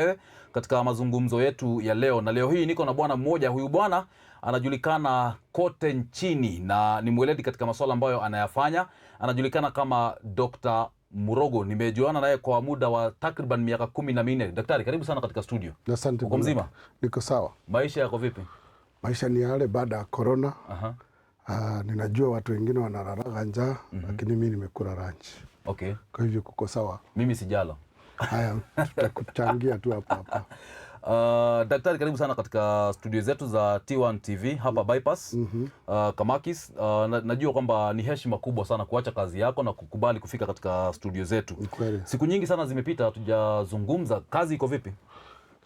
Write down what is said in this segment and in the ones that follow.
Wewe katika mazungumzo yetu ya leo, na leo hii niko na bwana mmoja. Huyu bwana anajulikana kote nchini na ni mweledi katika masuala ambayo anayafanya. Anajulikana kama Dr. Murogo. Nimejuana naye kwa muda wa takriban miaka 14. Daktari, karibu sana katika studio. Asante. Uko mzima? Niko sawa. Maisha yako vipi? Maisha ni yale baada ya corona. Ninajua watu wengine wanalalaga njaa, lakini mi nimekula lunch. Kwa hivyo kuko sawa. Mimi sijala. Haya, tutakuchangia tu hapa hapa. Daktari, karibu sana katika studio zetu za T1 TV hapa Bypass. Kamakis, najua kwamba ni heshima kubwa sana kuacha kazi yako na kukubali kufika katika studio zetu. Ni kweli. Siku nyingi sana zimepita hatujazungumza. Kazi iko vipi?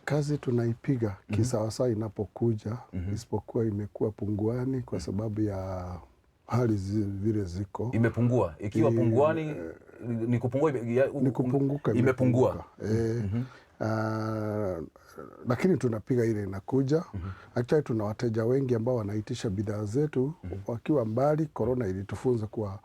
Kazi tunaipiga kisawasawa inapokuja, isipokuwa imekuwa punguani kwa sababu ya hali vile ziko. Imepungua. Ikiwa punguani ni kupungua Ni kupunguka. Imepungua. Lakini tunapiga ile inakuja. Actually tuna wateja wengi ambao wanaitisha bidhaa zetu wakiwa mbali. Corona ilitufunza kuwa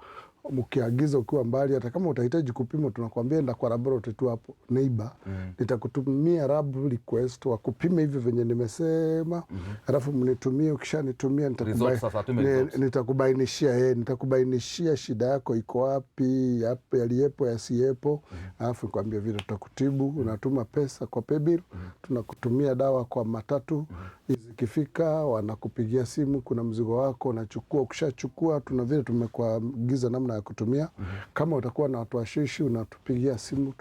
mkiagiza ukiwa mbali, hata kama utahitaji kupima, tunakwambia enda kwa laboratory tu hapo neighbor, nitakutumia lab request wakupime hivyo venye nimesema, alafu mnitumie. Ukishanitumia Results sasa, atume results. Nitakubainishia shida yako iko wapi, yaliyepo yasiyepo, alafu nikwambia vile tutakutibu. Unatuma pesa kwa paybill, tunakutumia dawa kwa matatu. Zikifika wanakupigia simu, kuna mzigo wako unachukua. Ukishachukua, tuna vile tumekuagiza namna ya kutumia. Kama utakuwa na watu washishi, unatupigia simu,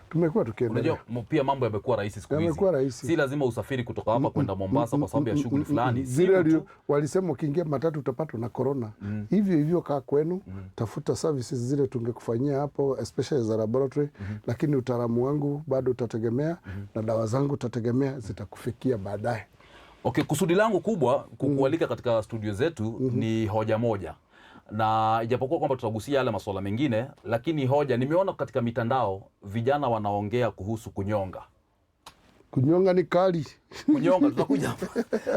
tumekuwa tukiendelea. Unajua pia mambo yamekuwa rahisi siku hizi. Yamekuwa rahisi. Si lazima usafiri kutoka hapa kwenda Mombasa kwa sababu ya shughuli fulani. Zile Simu tu. walisema ukiingia matatu utapatwa na corona. Hivyo hivyo kaa kwenu, tafuta services zile tungekufanyia hapo, especially za laboratory, lakini utaalamu wangu bado utategemea na dawa zangu utategemea zitakufikia baadaye. Okay, kusudi langu kubwa kukualika katika studio zetu ni hoja moja, na ijapokuwa kwamba tutagusia yale masuala mengine, lakini hoja, nimeona katika mitandao vijana wanaongea kuhusu kunyonga. Kunyonga ni kali. Kunyonga tutakuja hapa.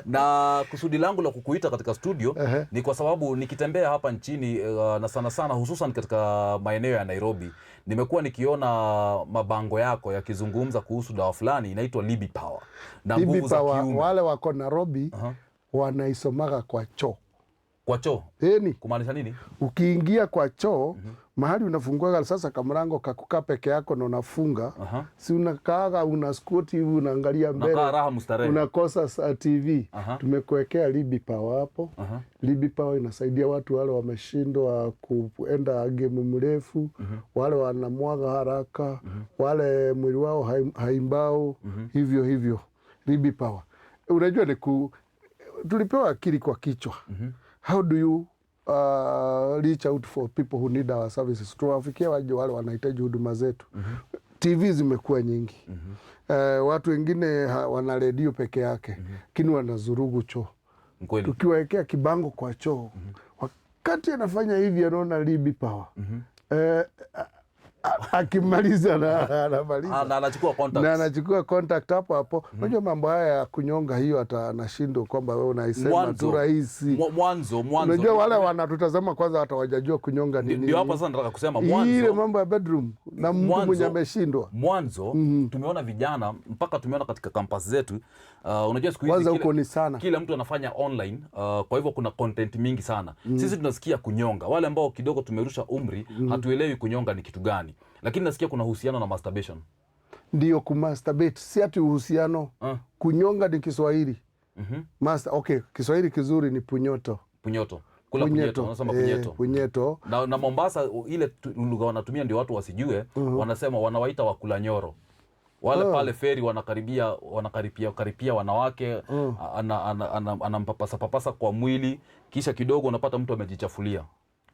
Na kusudi langu la kukuita katika studio ni kwa sababu nikitembea hapa nchini na sana sana hususan katika maeneo ya Nairobi, nimekuwa nikiona mabango yako yakizungumza kuhusu dawa fulani inaitwa Libi Power na Libi nguvu za Power, kiume. Wale wako Nairobi wanaisomaga kwa choo. Kwa choo? Eni. Kumaanisha nini? Ukiingia kwa choo, mahali unafunguaga sasa kamlango kakukaa peke yako na unafunga, si unakaaga una squat hivi unaangalia mbele, Unakaa raha mustarehe. Unakosa TV. Tumekuwekea Libi Power hapo. Libi Power inasaidia watu wale wameshindwa kuenda gemu mrefu, wale wanamwaga haraka, wale mwili wao haimbao, hivyo hivyo. Libi Power. Unajua tulipewa akili kwa kichwa. How do you reach out for people who need our services? Tuwafikia waje wale wanahitaji huduma zetu. TV zimekuwa nyingi. Watu wengine wana redio peke yake, lakini wanazurugu choo. Tukiwaekea kibango kwa choo, wakati anafanya hivi anaona Libi Power. Akimaliza na anamaliza. Na anachukua contacts. Na anachukua contact hapo hapo. Unajua mambo haya ya kunyonga hiyo hata anashindwa kwamba wewe unaisema tu rahisi. Mwanzo. Unajua wale wanatutazama kwanza hata wajajua kunyonga ni nini. Ndio hapo sasa nataka kusema Ile mwanzo. Mambo ya bedroom na mtu mwenye ameshindwa. Mwanzo tumeona vijana mpaka tumeona katika campus zetu. Unajua siku hizi Kwanza huko ni sana. Kila mtu anafanya online, kwa hivyo kuna content mingi sana. Sisi tunasikia kunyonga, wale ambao kidogo tumerusha umri hatuelewi kunyonga ni kitu gani, lakini nasikia kuna uhusiano na masturbation. Ndio kumasturbate, si ati uhusiano. Kunyonga ni Kiswahili. Okay, Kiswahili kizuri ni punyoto. Punyoto. Kula punyeto, wanasema punyeto. Punyeto. Na Mombasa ile lugha wanatumia ndio watu wasijue, wanasema wanawaita wakula nyoro. Wale pale feri wanakaripia karipia wanawake, anampapasa papasa kwa mwili, kisha kidogo unapata mtu amejichafulia.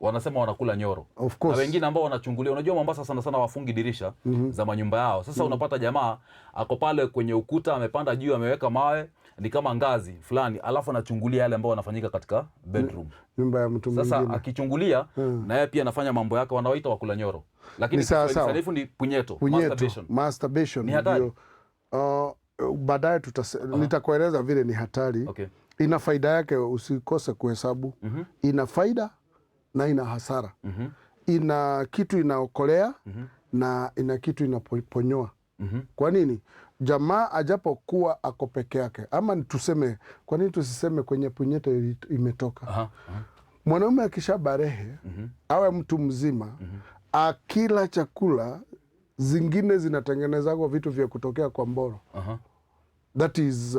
Wanasema wanakula nyoro. Of course. Na wengine ambao wanachungulia, unajua Mombasa sana sana wafungi dirisha za manyumba yao. Sasa unapata jamaa ako pale kwenye ukuta, amepanda juu, ameweka mawe ni kama ngazi fulani, alafu anachungulia yale ambao wanafanyika katika bedroom. Nyumba ya mtu Sasa mwingine. akichungulia na yeye pia anafanya mambo yake, wanawaita wakula nyoro. Lakini Ni sawa Kiswahili sawa. sanifu ni punyeto, Punyeto, masturbation. masturbation Ni hatari. Ndio. Baadaye nitakueleza vile ni hatari. Ina faida yake, usikose kuhesabu. Ina faida na ina hasara. Ina kitu inaokolea na ina kitu inaponyoa. Kwa nini? Jamaa ajapokuwa ako peke yake, ama tuseme, kwa nini tusiseme kwenye punyeto imetoka? Mwanaume akisha barehe, awe mtu mzima, akila chakula zingine zinatengenezagwa vitu vya kutokea kwa mboro. That is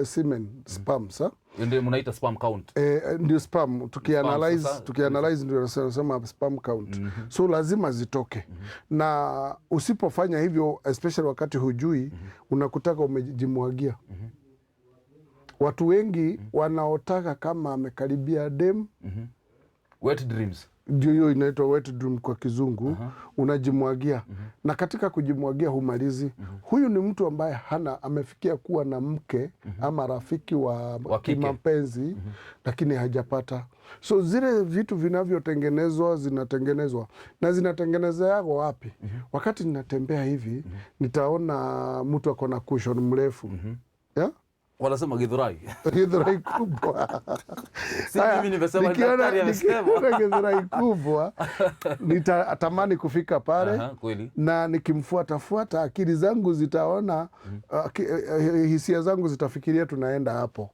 semen, sperms, ha? Hiyo ndio mnaita sperm count. Ndio sperm tukianalyze, Sperm, sasa. Tukianalyze ndio nasema sperm count. So lazima zitoke, na usipofanya hivyo, especially wakati hujui, unakutaka umejimwagia. Watu wengi wanaotaka kama amekaribia dem, Wet dreams. Ndio hiyo inaitwa wet dream kwa Kizungu. Unajimwagia, na katika kujimwagia humalizi. Huyu ni mtu ambaye hana, amefikia kuwa na mke ama rafiki wa Wa kike. Kimapenzi, lakini hajapata. So zile vitu vinavyotengenezwa zinatengenezwa na zinatengenezeago wapi? Wakati ninatembea hivi, nitaona mtu ako na cushion mrefu, yeah? Wanasema Githurai. Githurai kubwa. Si Haya, mimi nimesema, ni daktari amesema. Nikiona Githurai kubwa nitatamani kufika pale. Aha, kweli. Na nikimfuatafuata, akili zangu zitaona, hisia zangu zitafikiria tunaenda hapo.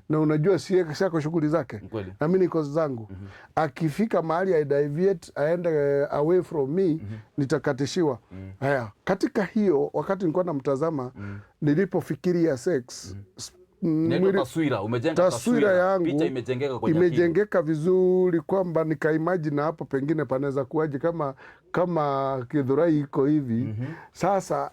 Na unajua siako shughuli zake, na mi niko zangu. Akifika mahali I deviate, aende away from me, nitakatishiwa. Haya, katika hiyo wakati nilikuwa namtazama, nilipofikiria sex, Inaitwa taswira, umejenga taswira taswira, yangu picha imejengeka kwenye akili. Imejengeka vizuri kwamba nikaimagine hapo pengine panaweza kuwaje kama Githurai iko hivi. Sasa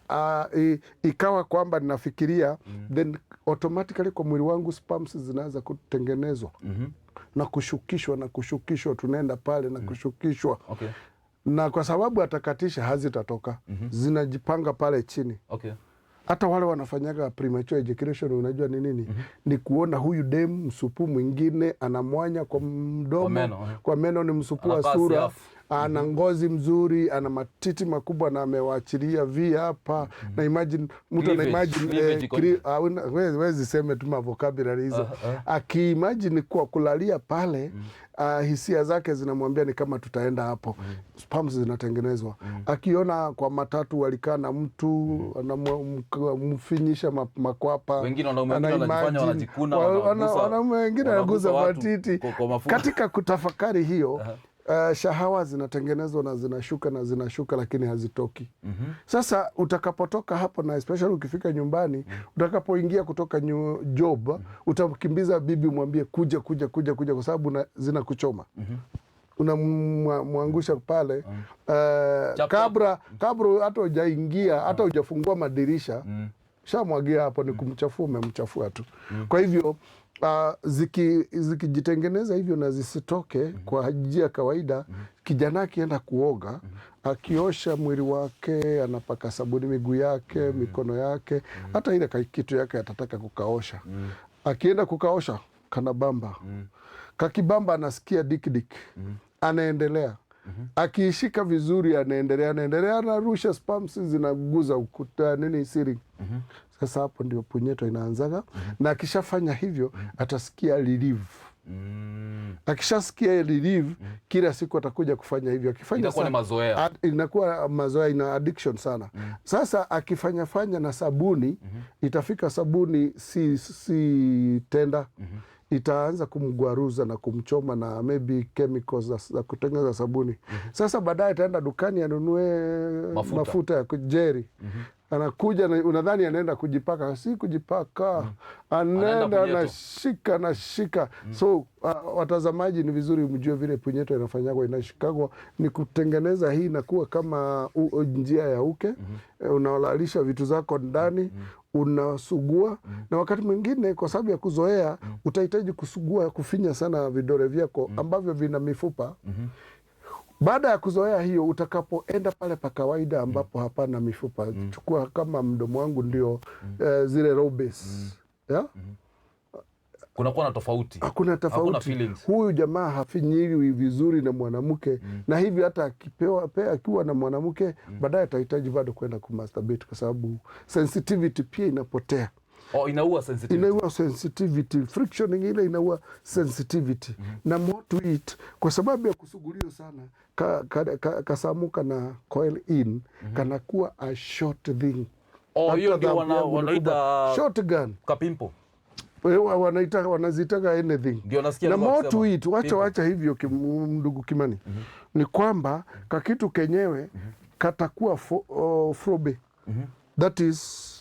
ikawa kwamba ninafikiria, then automatically kwa mwili wangu sperms zinaanza kutengenezwa na kushukishwa na kushukishwa, tunaenda pale na kushukishwa. Na kwa sababu atakatisha, hazitatoka, zinajipanga pale chini. Hata wale wanafanyaga premature ejaculation, unajua ni nini? Ni kuona huyu dem msupu mwingine anamwanya kwa mdomo, Kwa meno, eh. kwa meno, ni msupu wa Anavaa sura, siafu. Ana ngozi mzuri, ana matiti makubwa na amewachilia vi hapa. Na imagine mtu ana Cleavage, imagine cleavage iko nje. wezi seme tu mavocabulary hizo. Akiimagine kuwa kulalia pale, hisia zake zinamwambia ni kama tutaenda hapo. Sperms zinatengenezwa. Akiona kwa matatu walikaa na mtu anamfinyisha makwapa, Wengine wanaume wengine ana wanajifanya imagine- wanajikuna, wanaume wengine wanagusa wanagusa watu matiti. kwa mafua. Katika kutafakari hiyo, shahawa zinatengenezwa na zinashuka na zinashuka, lakini hazitoki. Sasa utakapotoka hapo, na especially ukifika nyumbani, utakapoingia kutoka job, utamkimbiza bibi umwambie kuja, kuja, kuja, kuja, kwa sababu zinakuchoma. Unamwangusha pale, Chap, chap. kabla hata hujaingia, hata hujafungua madirisha, shamwagia hapo, ni kumchafua, umemchafua tu. Kwa hivyo zikijitengeneza hivyo na zisitoke kwa njia ya kawaida, kijana akienda kuoga, akiosha mwili wake, anapaka sabuni miguu yake, mikono yake, hata ile kitu yake atataka kukaosha. Akienda kukaosha kana bamba, kakibamba anasikia dikdik, anaendelea. Akiishika vizuri anaendelea, anaendelea, anarusha sperms zinaguza ukuta, nini, ceiling. Sasa hapo ndio punyeto inaanzaga. Na akishafanya hivyo atasikia relief. Akishasikia relief, kila siku atakuja kufanya hivyo. Akifanya Itakuwa ni mazoea. Inakuwa mazoea, ina addiction sana. Sasa akifanya fanya na sabuni, itafika sabuni si tenda, itaanza kumgwaruza na kumchoma na maybe chemicals za kutengeneza sabuni. Sasa baadaye ataenda dukani anunue Mafuta. mafuta ya kujeri. Anakuja unadhani anaenda kujipaka, si kujipaka, Anaenda anaenda punyeto. anashika anashika. So watazamaji, ni vizuri mjue vile punyeto inafanyagwa, inashikagwa ni kutengeneza hii inakuwa kama njia ya uke. Unalalisha vitu zako ndani, unasugua, na wakati mwingine kwa sababu ya kuzoea utahitaji kusugua, kufinya sana vidole vyako ambavyo vina mifupa. Baada ya kuzoea hiyo, utakapoenda pale pa kawaida ambapo hapana mifupa, chukua kama mdomo wangu ndio zile robes, yeah? Kunakuwa na tofauti. Hakuna tofauti. Hakuna feelings. Huyu jamaa hafinyiwi vizuri na mwanamke, na hivyo hata akipewa akiwa na mwanamke baadaye atahitaji bado kwenda kumasturbate kwa sababu sensitivity pia inapotea. Oh, inaua sensitivity. Inaua sensitivity, friction ile inaua sensitivity. Na more to it, kwa sababu ya kusuguliwa sana, kasamuka na coil in kanakuwa a short thing. Oh, hiyo Hata ndio dhambi yangu ni wanaita kubwa. Shotgun. Kapimpo. Wanaita, wanazitaka anything. Ndio nasikia Na alikuwa more to akisema. it, wacha People. wacha hivyo ndugu Kimani, ni kwamba kakitu kenyewe katakuwa frobe, that is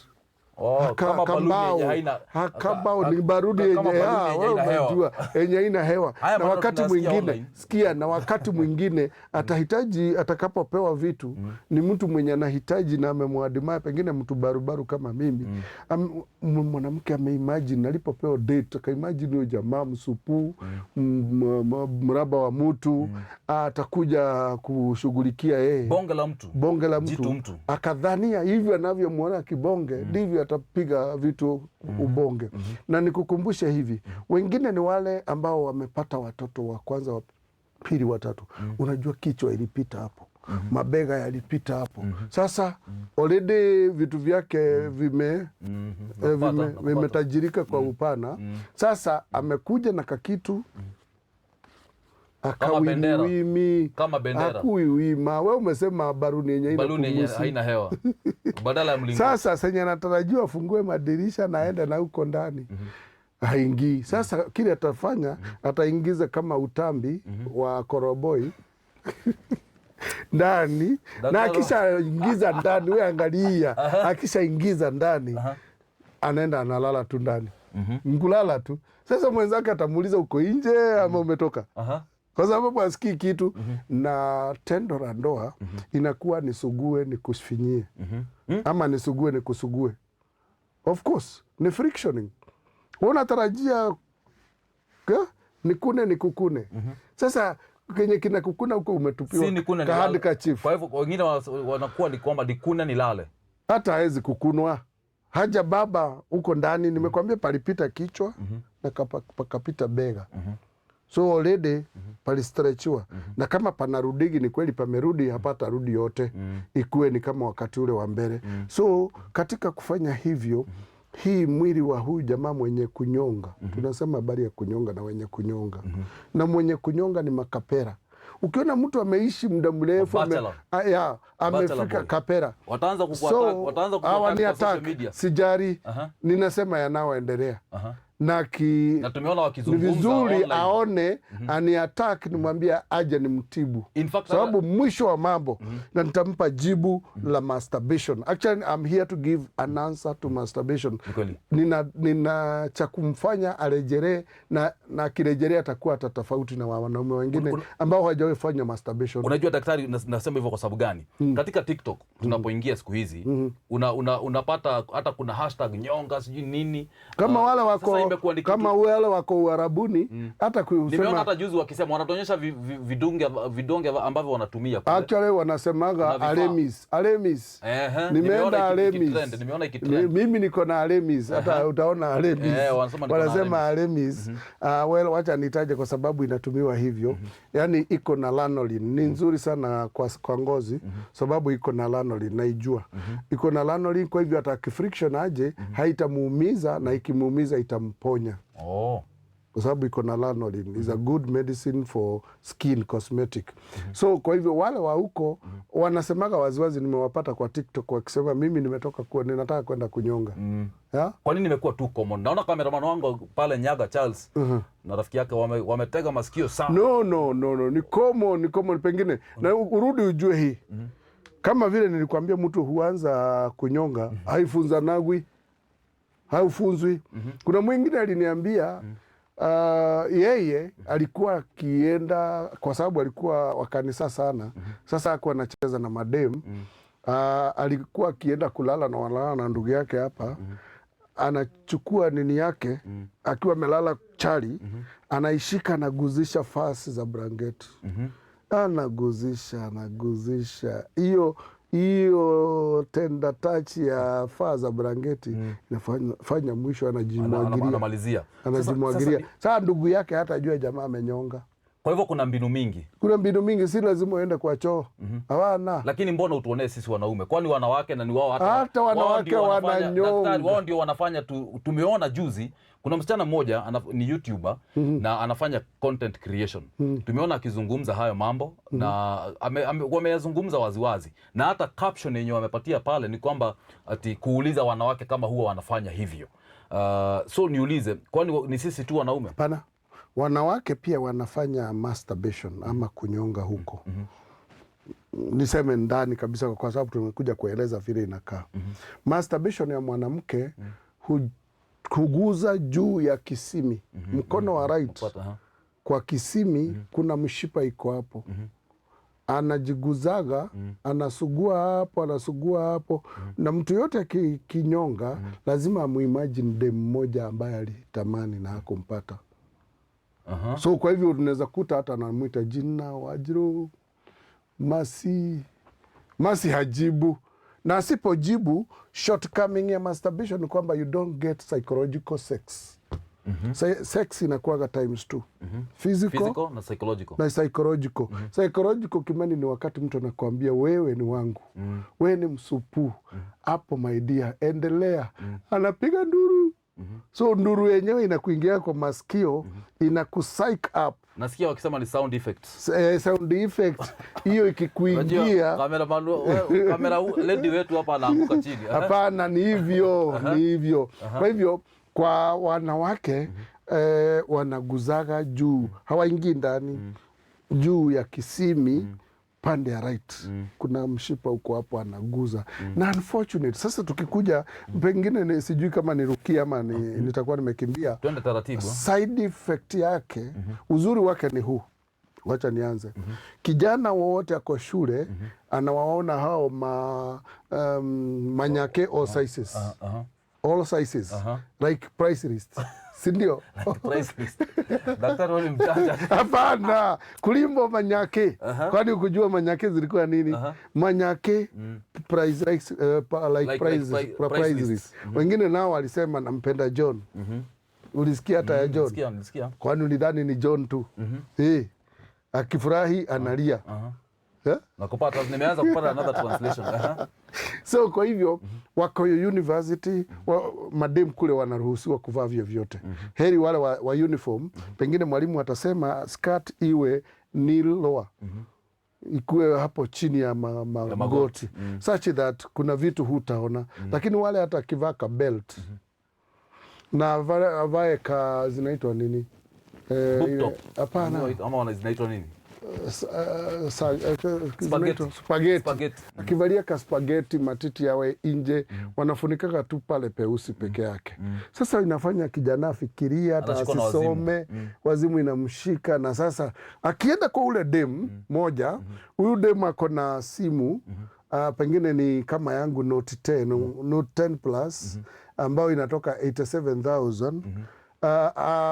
Oh, kama baluni kambao yenye haina kambao ni barudi kama yenye baluni yenye wewe haina hewa. unajua yenye haina hewa. Haya Na maneno wakati tunasikia mwingine online. sikia, na wakati mwingine atahitaji, atakapopewa vitu ni mtu mwenye anahitaji na amemwadimaya, pengine mtu barubaru kama mimi. Mwanamke ameimagine alipopewa date, akaimagine huyo jamaa msupuu, mraba wa mtu atakuja kushughulikia yeye Bonge la mtu. Bonge la mtu, Jitu mtu. Akadhania hivyo anavyomwona kibonge ndivyo atapiga vitu ubonge. Na nikukumbushe hivi, wengine ni wale ambao wamepata watoto wa kwanza, wa pili, watatu. Unajua kichwa ilipita hapo, mabega yalipita hapo. Sasa already vitu vyake Nakupata, nakupata. vimetajirika kwa upana. Sasa amekuja na kakitu Kama bendera. akawimiwimi Kama bendera. akuiwima. We umesema baruni yenye haina Baluni yenye pumusi. haina hewa. Badala ya mlingoti. Sasa senye anatarajiwa afungue madirisha na aende na huko ndani haingii. Sasa kile atafanya, ataingiza kama utambi wa koroboi ndani, na akishaingiza ndani, we angalia, akishaingiza ndani anaenda analala tu ndani, nkulala tu. Sasa mwenzake atamuuliza, uko nje ama umetoka? Kwa sababu asikii kitu. Na tendo la ndoa inakuwa nisugue nikufinyie ama nisugue nikusugue. Of course ni frictioning. Wewe unatarajia nikune nikukune. Sasa kenye kinakukuna huko umetupiwa Si nikune nilale. kahandkerchief. Kwa hivyo wengine wanakuwa ni kwamba nikune nilale. Hata hawezi kukunwa haja baba huko ndani. Nimekwambia palipita kichwa na pakapita bega, so already palistrechiwa, na kama panarudigi ni kweli pamerudi, hapatarudi yote, ikuwe ni kama wakati ule wa mbele. So katika kufanya hivyo, hii mwili wa huyu jamaa mwenye kunyonga, tunasema habari ya kunyonga na wenye kunyonga, na mwenye kunyonga ni makapera. Ukiona mtu ameishi muda mrefu Bachelor. amefika boy. kapera. Wataanza kukuattack, So wataanza hawa ni kukuattack kwa social attack, media. sijari, ninasema yanayoendelea na ki, Na tumeona ni wakizungumza vizuri online. aone ani attack, nimwambie aje nimtibu, In fact, sababu mwisho wa mambo na nitampa jibu la masturbation. Actually, I'm here to give an answer to masturbation. Ni kweli. Nina cha kumfanya arejelee na akirejelea atakuwa hata tofauti na wanaume wengine ambao hawajawahi fanya masturbation. Unajua daktari, nasema hivyo kwa sababu gani? Katika TikTok tunapoingia siku hizi unapata hata kuna hashtag nyonga sijui nini. Kama wale Sasa wako imekuwa ni kitu- kama wale wako Uarabuni hata Nimeona kusema hata juzi wakisema wanatuonyesha vidonge ambavyo wanatumia kule. Actually wanasemaga Kuna vifaa. Alemis, Alemis. Ehe, Nimeenda nimeona Alemis. ikitrend, nimeona ikitrend. Mimi niko na Alemis, hata utaona Alemis. Wanasema niko na Wanasema Alemis. Well, wacha nitaje kwa sababu inatumiwa hivyo. Yaani iko na lanolin. Ni nzuri sana kwa ngozi sababu iko na lanolin, naijua. Iko na lanolin, kwa hivyo hata friction aje haitamuumiza na ikimuumiza itamponya kwa sababu iko na lanolin, is a good medicine for skin cosmetic. So kwa hivyo wale wa huko wanasemaga waziwazi, nimewapata kwa TikTok wakisema mimi nimetoka kuwa ninataka kwenda kunyonga, yeah? Kwa nini imekuwa too common? Naona cameraman wangu pale Nyaga Charles na rafiki yake wametega masikio sana. No, no, no, no. Ni common, ni common pengine na urudi ujue hii, kama vile nilikwambia mtu huanza kunyonga, haifunzanagwi, haufunzwi. Kuna mwingine aliniambia yeye alikuwa akienda kwa sababu alikuwa wa kanisa sana. Sasa akuwa anacheza na madem. Alikuwa akienda kulala na walala na ndugu yake hapa, anachukua nini yake akiwa amelala chali, anaishika, anaguzisha fasi za blanketi, anaguzisha, anaguzisha hiyo hiyo tender touch ya faa za blanketi inafanya fanya mwisho anajimwagilia, Anamalizia. Anajimwagilia. Sasa ndugu yake hata ajua jamaa amenyonga. Kwa hivyo kuna mbinu mingi. Kuna mbinu mingi, si lazima uende kwa choo. Hawana. Lakini mbona utuonee sisi wanaume? Kwani wanawake na ni wao hata, Hata wao wanawake ndio wanafanya- wananyonga. daktari, wao ndio wanafanya tumeona juzi kuna msichana mmoja ni YouTuber na anafanya content creation. Tumeona akizungumza hayo mambo na wameyazungumza waziwazi, na hata caption yenye wamepatia pale ni kwamba ati kuuliza wanawake kama huwa wanafanya hivyo. So niulize, kwani ni sisi tu wanaume? Hapana, wanawake pia wanafanya masturbation ama kunyonga huko. Niseme ndani kabisa, kwa sababu tumekuja kueleza vile inakaa. Masturbation ya mwanamke huguza juu ya kisimi, mkono wa right Kupata, ha? kwa kisimi kuna mshipa iko hapo. Anajiguzaga, anasugua hapo, anasugua hapo. Na mtu yote akikinyonga lazima amuimagine dem mmoja ambaye alitamani na hakumpata. So kwa hivyo tunaweza kuta hata anamwita jina Wajiro, Masi. Masi hajibu, na asipojibu, shortcoming ya masturbation ni kwamba you don't get psychological sex. Sex inakuwaga times two. Physical, Physical na psychological. na psychological. Psychological, Kimani, ni wakati mtu anakuambia wewe ni wangu, wewe ni msupu hapo, my dear, endelea. Anapiga nduru. So nduru yenyewe inakuingia kwa masikio, inaku-psych up. Nasikia wakisema ni sound effects. Sound effect hiyo Unajua, ikikuingia cameraman camera lady wetu hapa anaanguka chini. Hapana, ni hivyo, ni hivyo. Kwa hivyo kwa wanawake wanaguzaga juu, hawaingii ndani, juu ya kisimi pande ya right kuna mshipa uko hapo, anaguza. Na unfortunate sasa tukikuja pengine ni, sijui kama nirukie ama nitakuwa nimekimbia. Twende taratibu. Side effect yake, uzuri wake ni huu, wacha nianze. Kijana wowote ako shule anawaona hao manyake all sizes, all sizes, like price list, sindio? Price list. Daktari, wewe ni mjanja. Hapana, kulimbo manyake. Kwani ukujua manyake zilikuwa nini? Manyake price, like, like, price, like price price list. list. Wengine nao walisema nampenda John. Ulisikia hata ya John? Nilisikia, nilisikia. Kwani ulidhani ni John tu? Akifurahi analia. Eh? Na kupata, nimeanza kupata another translation. So kwa hivyo wako university madem kule wanaruhusiwa kuvaa vyovyote. Heri wale wa uniform, pengine mwalimu atasema skirt iwe knee lower, ikuwe hapo chini ya magoti, such that kuna vitu hutaona. Lakini wale hata akivaa ka belt na avae ka zinaitwa nini? Boob top. Hapana. Ama zinaitwa nini? Zinaitwa spaghetti. Spaghetti. Akivalia ka spaghetti, matiti yawe nje, wanafunikaga tu pale peusi peke yake. Sasa inafanya kijana afikirie hata Anashikwa na wazimu. asisome, wazimu inamshika. Na sasa akienda kwa ule dem moja, huyu dem ako na simu pengine ni kama yangu Note 10, Note 10 Plus ambayo inatoka 87,000.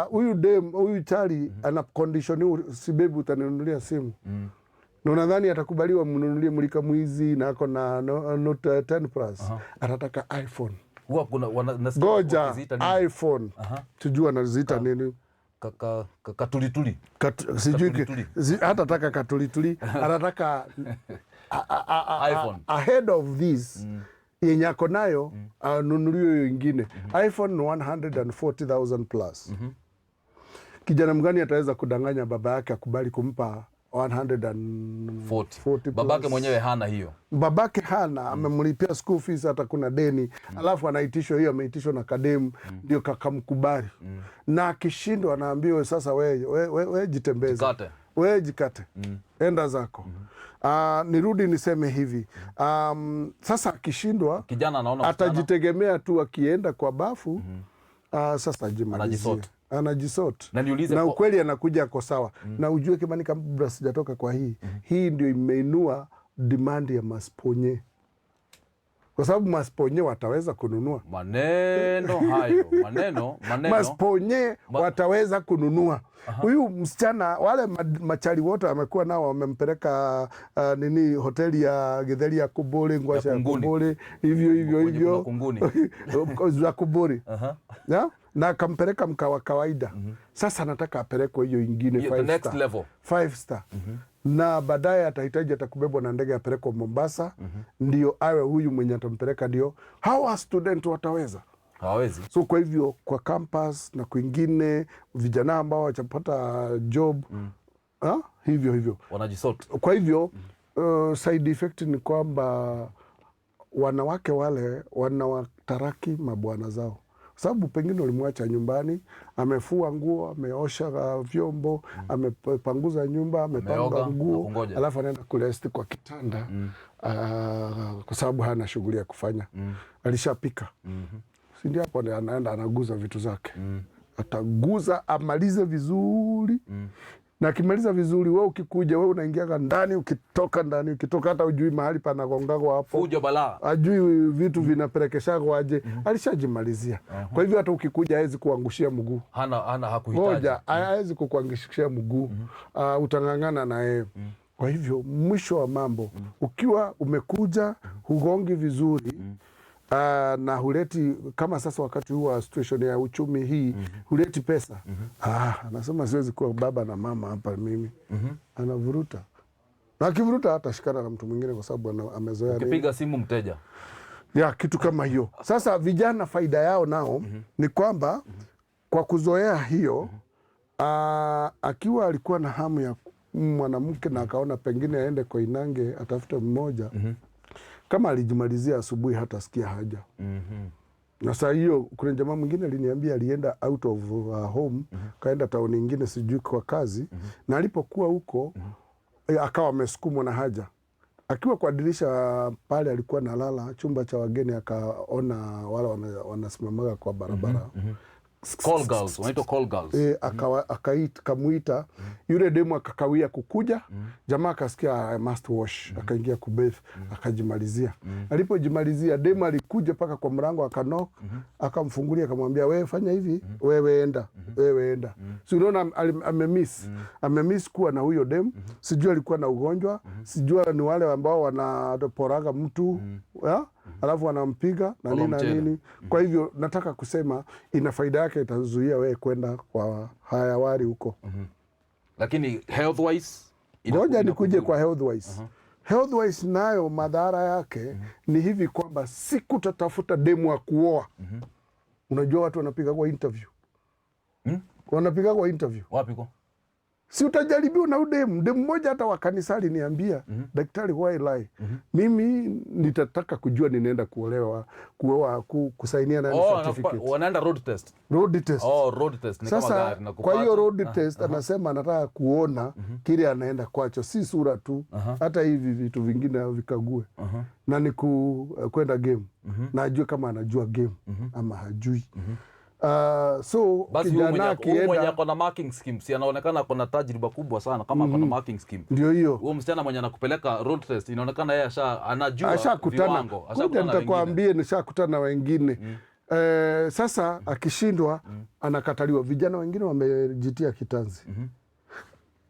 Huyu dem, huyu chali ana condition, si baby utaninunulia simu? Na unadhani atakubaliwa mnunulie mulika mwizi na ako na Note 10 Plus? Atataka iPhone. Huwa kuna nasikia Goja, wakiziita nini? iPhone tujua anaziita nini? Katulituli. Sijui Katulituli. hatataka katulituli, anataka iPhone. Ahead of this yenye ako nayo, anunuliwe hiyo ingine. iPhone ni 140,000 plus. Kijana mgani ataweza kudanganya baba yake akubali kumpa 140 40. Babake plus? mwenyewe hana hiyo. Babake hana, amemlipia school fees, hata kuna deni, alafu anaitishwa hiyo, ameitishwa na kademu ndio kakamkubali. Na akishindwa anaambiwa sasa, we jitembeze. Jikate. We jikate, enda zako. Nirudi niseme hivi, sasa akishindwa Kijana anaona msichana. atajitegemea tu, akienda kwa bafu sasa ajimalizie. Anajisort. Anajisort. Na niulize Na ukweli anakuja ako sawa. Na ujue Kimani, kabla sijatoka kwa hii, hii ndio imeinua demand ya masponye, kwa sababu masponye wataweza kununua. Maneno hayo, maneno, maneno. Masponye wataweza kununua huyu msichana. Wale machali wote amekuwa nao wamempeleka nini, hoteli ya githeri ya kuburi, ngwasha ya Kunguni. kuburi, hivyo hivyo Kwenye hivyo kuna kunguni. za kuburi. Ya? Na akampeleka mkawa kawaida. Sasa anataka apelekwe hiyo ingine, Yeah, the five next star. level. Five star. Na baadaye atahitaji atakubebwa na ndege apelekwe Mombasa, ndio awe huyu mwenye atampeleka, ndio hawa student wataweza. Hawawezi. So kwa hivyo kwa campus na kwingine vijana ambao wachapata job, hivyo hivyo. Wanajisort. Kwa hivyo side effect ni kwamba wanawake wale wanawataraki mabwana zao, kwa sababu pengine ulimwacha nyumbani, amefua nguo, ameosha vyombo, amepanguza nyumba, amepanga Ameoga na nguo, kungoja. Alafu anaenda kurest kwa kitanda kwa sababu hana shughuli ya kufanya, alishapika, si ndio? Hapo ndio anaenda anaguza vitu zake, ataguza amalize vizuri, na akimaliza vizuri, we ukikuja, we unaingiaga ndani, ukitoka ndani, ukitoka hata ujui mahali panagongagwa hapo, Fujo balaa. ajui vitu vinapelekeshagwa aje, alishajimalizia. Kwa hivyo hata ukikuja hawezi kuangushia mguu. Hana hakuhitaji. Ngoja, hawezi kukuangushia mguu, utang'ang'ana na yeye. Kwa hivyo mwisho wa mambo, ukiwa umekuja hugongi vizuri, na huleti kama sasa wakati huu wa situation ya uchumi hii, huleti pesa, anasema siwezi kuwa baba na mama hapa mimi. Anavuruta, na akivuruta hatashikana na mtu mwingine kwa sababu amezoea nini? Ukipiga simu mteja. Ya kitu kama hiyo. Sasa vijana faida yao nao ni kwamba kwa kuzoea hiyo, akiwa alikuwa na hamu ya mwanamke na akaona pengine aende Koinange atafute mmoja, kama alijimalizia asubuhi hatasikia haja. Na saa hiyo kuna jamaa mwingine aliniambia alienda out of home, kaenda town ingine sijui kwa kazi, na alipokuwa huko akawa amesukumwa na haja. Akiwa kwa dirisha pale alikuwa nalala chumba cha wageni, akaona wale wanasimamaga kwa barabara. Call girls, wanaitwa call girls. E, kamuita yule demu akakawia kukuja. Jamaa akasikia I must wash, akaingia kubath, akajimalizia. Alipojimalizia demu alikuja mpaka kwa mlango akaknock, akamfungulia, akamwambia wewe fanya hivi, wewe enda, wewe enda. Si unaona amemiss amemiss kuwa na huyo demu. Sijui alikuwa na ugonjwa, sijui ni wale ambao wanaporaga mtu ya? Alafu wanampiga na nini na mchele. nini. Kwa hivyo nataka kusema ina faida yake, itazuia wewe kwenda kwa hayawari huko. Lakini health wise Ngoja nikuje kwa health wise. Health wise nayo madhara yake ni hivi kwamba siku tatafuta demu wa kuoa. Unajua watu wanapiga kwa interview. Wanapiga kwa interview. Wapi kwa? Si utajaribiwa na udemu. Demu mmoja hata wa kanisa aliniambia, "Daktari, why lie? Mimi nitataka kujua ninaenda kuolewa, kuoa, kusainia nani Oh, certificate." wanaenda road test. Road test. Oh, road test ni kama Sasa gari na kwa hiyo kupata. road test anasema anataka kuona kile anaenda kwacho, si sura tu, hata hivi vitu vingine vikague, na ni kwenda game na ajue kama anajua game ama hajui. So Basi huyu kijana mwenye huyu mwenye akienda ako na marking scheme, si anaonekana ako na tajriba kubwa sana kama ako na marking scheme. Ndio hiyo. Huyo msichana mwenye anakupeleka road test inaonekana yeye asha anajua Ashakutana, viwango, kuja ashakutana na wengine. nitakwambie, nishakutana na wengine. Sasa akishindwa anakataliwa. Vijana wengine wamejitia kitanzi.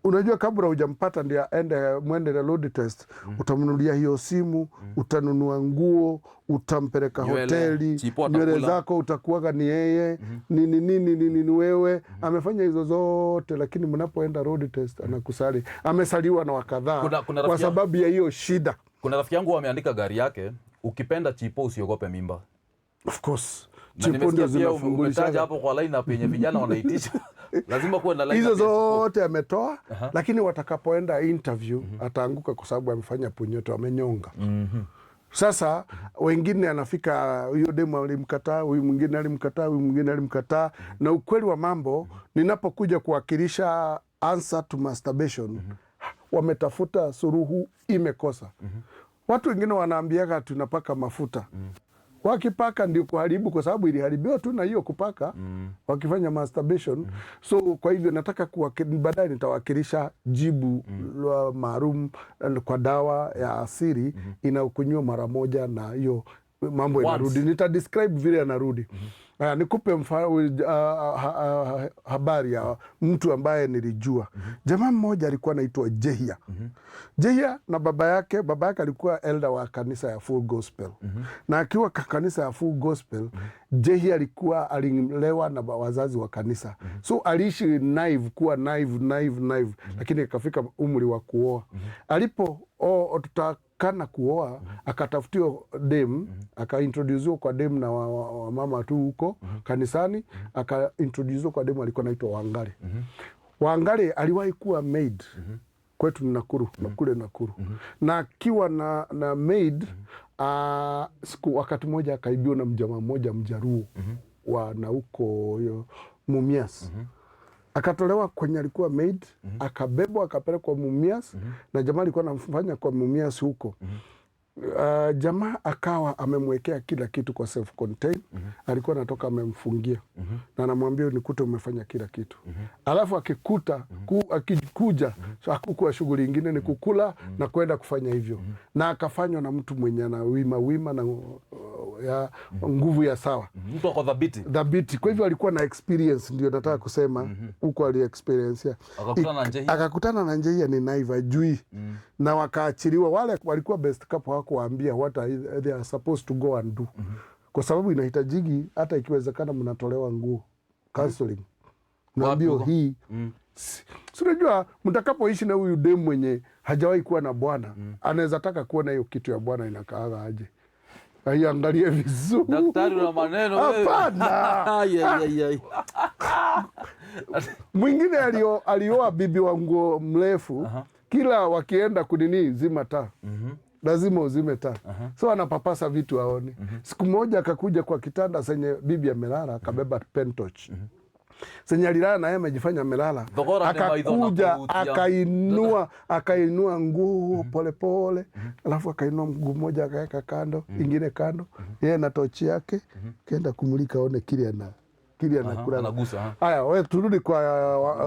Unajua, kabla hujampata ndio aende mwende na road test, utamnunulia hiyo simu, utanunua nguo, utampeleka Nywele, hoteli, chipo nywele atakula. zako utakuwaga ni yeye, nini nini nini ni wewe. Amefanya hizo zote, lakini mnapoenda road test anakusali, amesaliwa na wakadhaa Kuna kwa rafiki yangu- sababu ya hiyo shida. Kuna rafiki yangu ameandika gari yake, ukipenda chipo usiogope mimba. Of course. Na Chipo ndio nimesikia pia umetaja zinafungulishaga hapo kwa lineup yenye vijana wanaitisha. Lazima kuwe na lineup hizo ya chipo. zote ametoa, lakini watakapoenda interview ataanguka kwa sababu amefanya punyeto, amenyonga. Sasa wengine anafika, huyo demu alimkataa, huyu mwingine alimkataa, huyu mwingine alimkataa. Na ukweli wa mambo, ninapokuja kuwakilisha answer to masturbation, wametafuta suruhu imekosa. Watu wengine wanaambiaga tunapaka mafuta, wakipaka ndio kuharibu, kwa sababu iliharibiwa tu na hiyo kupaka wakifanya masturbation. So kwa hivyo nataka baadaye nitawakilisha jibu la maalum kwa dawa ya asili inayokunywa mara moja na hiyo mambo Once. inarudi. Nita describe vile anarudi. Aya, nikupe habari ya mtu ambaye nilijua. Jamaa mmoja alikuwa anaitwa Jehia. Jehia na baba yake alikuwa elder wa kanisa ya Full Gospel. Na akiwa kanisa ya Full Gospel, Jehia alikuwa alilelewa na wazazi wa kanisa. So aliishi naive, kuwa naive, naive, naive. Lakini akafika umri wa kuoa. Alipo tutakana kuoa, akatafutiwa dem, akaintrodusiwa kwa dem na wa mama tu huko kanisani, akaintrodusiwa kwa dem alikuwa anaitwa Wangari. Wangari aliwahi kuwa maid kwetu ni Nakuru, na kule Nakuru. Na akiwa na maid, siku wakati mmoja akaibiwa na mjamaa mmoja Mjaruo wa na huko Mumias. Akatolewa kwenye alikuwa maid, akabebwa akapelekwa Mumias, na jamaa alikuwa anamfanya kwa Mumias huko. Jamaa akawa amemwekea kila kitu kwa self contain. Alikuwa anatoka amemfungia na anamwambia nikute umefanya kila kitu. Alafu akikuta akikuja, so hakukuwa shughuli ingine ni kukula na kwenda kufanya hivyo. Na akafanywa na mtu mwenye ana wima wima na ya nguvu ya sawa. Mtu ako dhabiti. Dhabiti. Kwa hivyo alikuwa na experience, ndio nataka kusema huko ali experience. Akakutana na Njehia. Akakutana na Njehia ni naive, ajui. Na wakaachiliwa, wale walikuwa best couple hawakuwaambia what they are supposed to go and do. Kwa sababu inahitajiki hata ikiwezekana mnatolewa nguo, counseling. Naambiwa huko? hii si unajua mtakapoishi na huyu demu mwenye hajawahi kuwa na bwana, anaweza taka kuona hiyo kitu ya bwana inakaaga aje. Aiangalie vizuri. Daktari, una maneno wewe. Hapana. Ai, ai, ai, ai. Mwingine alioa bibi wa nguo mrefu, kila wakienda kunini zima taa. Lazima uzime taa. So anapapasa vitu aone. Siku moja akakuja kwa kitanda senye bibi amelala, akabeba pen torch. Senye alilala na yeye amejifanya amelala. Thogora nĩ maitho na Akakuja, kũhutia. akainua nguo pole pole. Alafu akainua mguu mmoja akaweka kando, ingine kando. Yeye na tochi yake kenda kumulika aone kile ana kile anakula. Anagusa, ha. Haya, we turudi kwa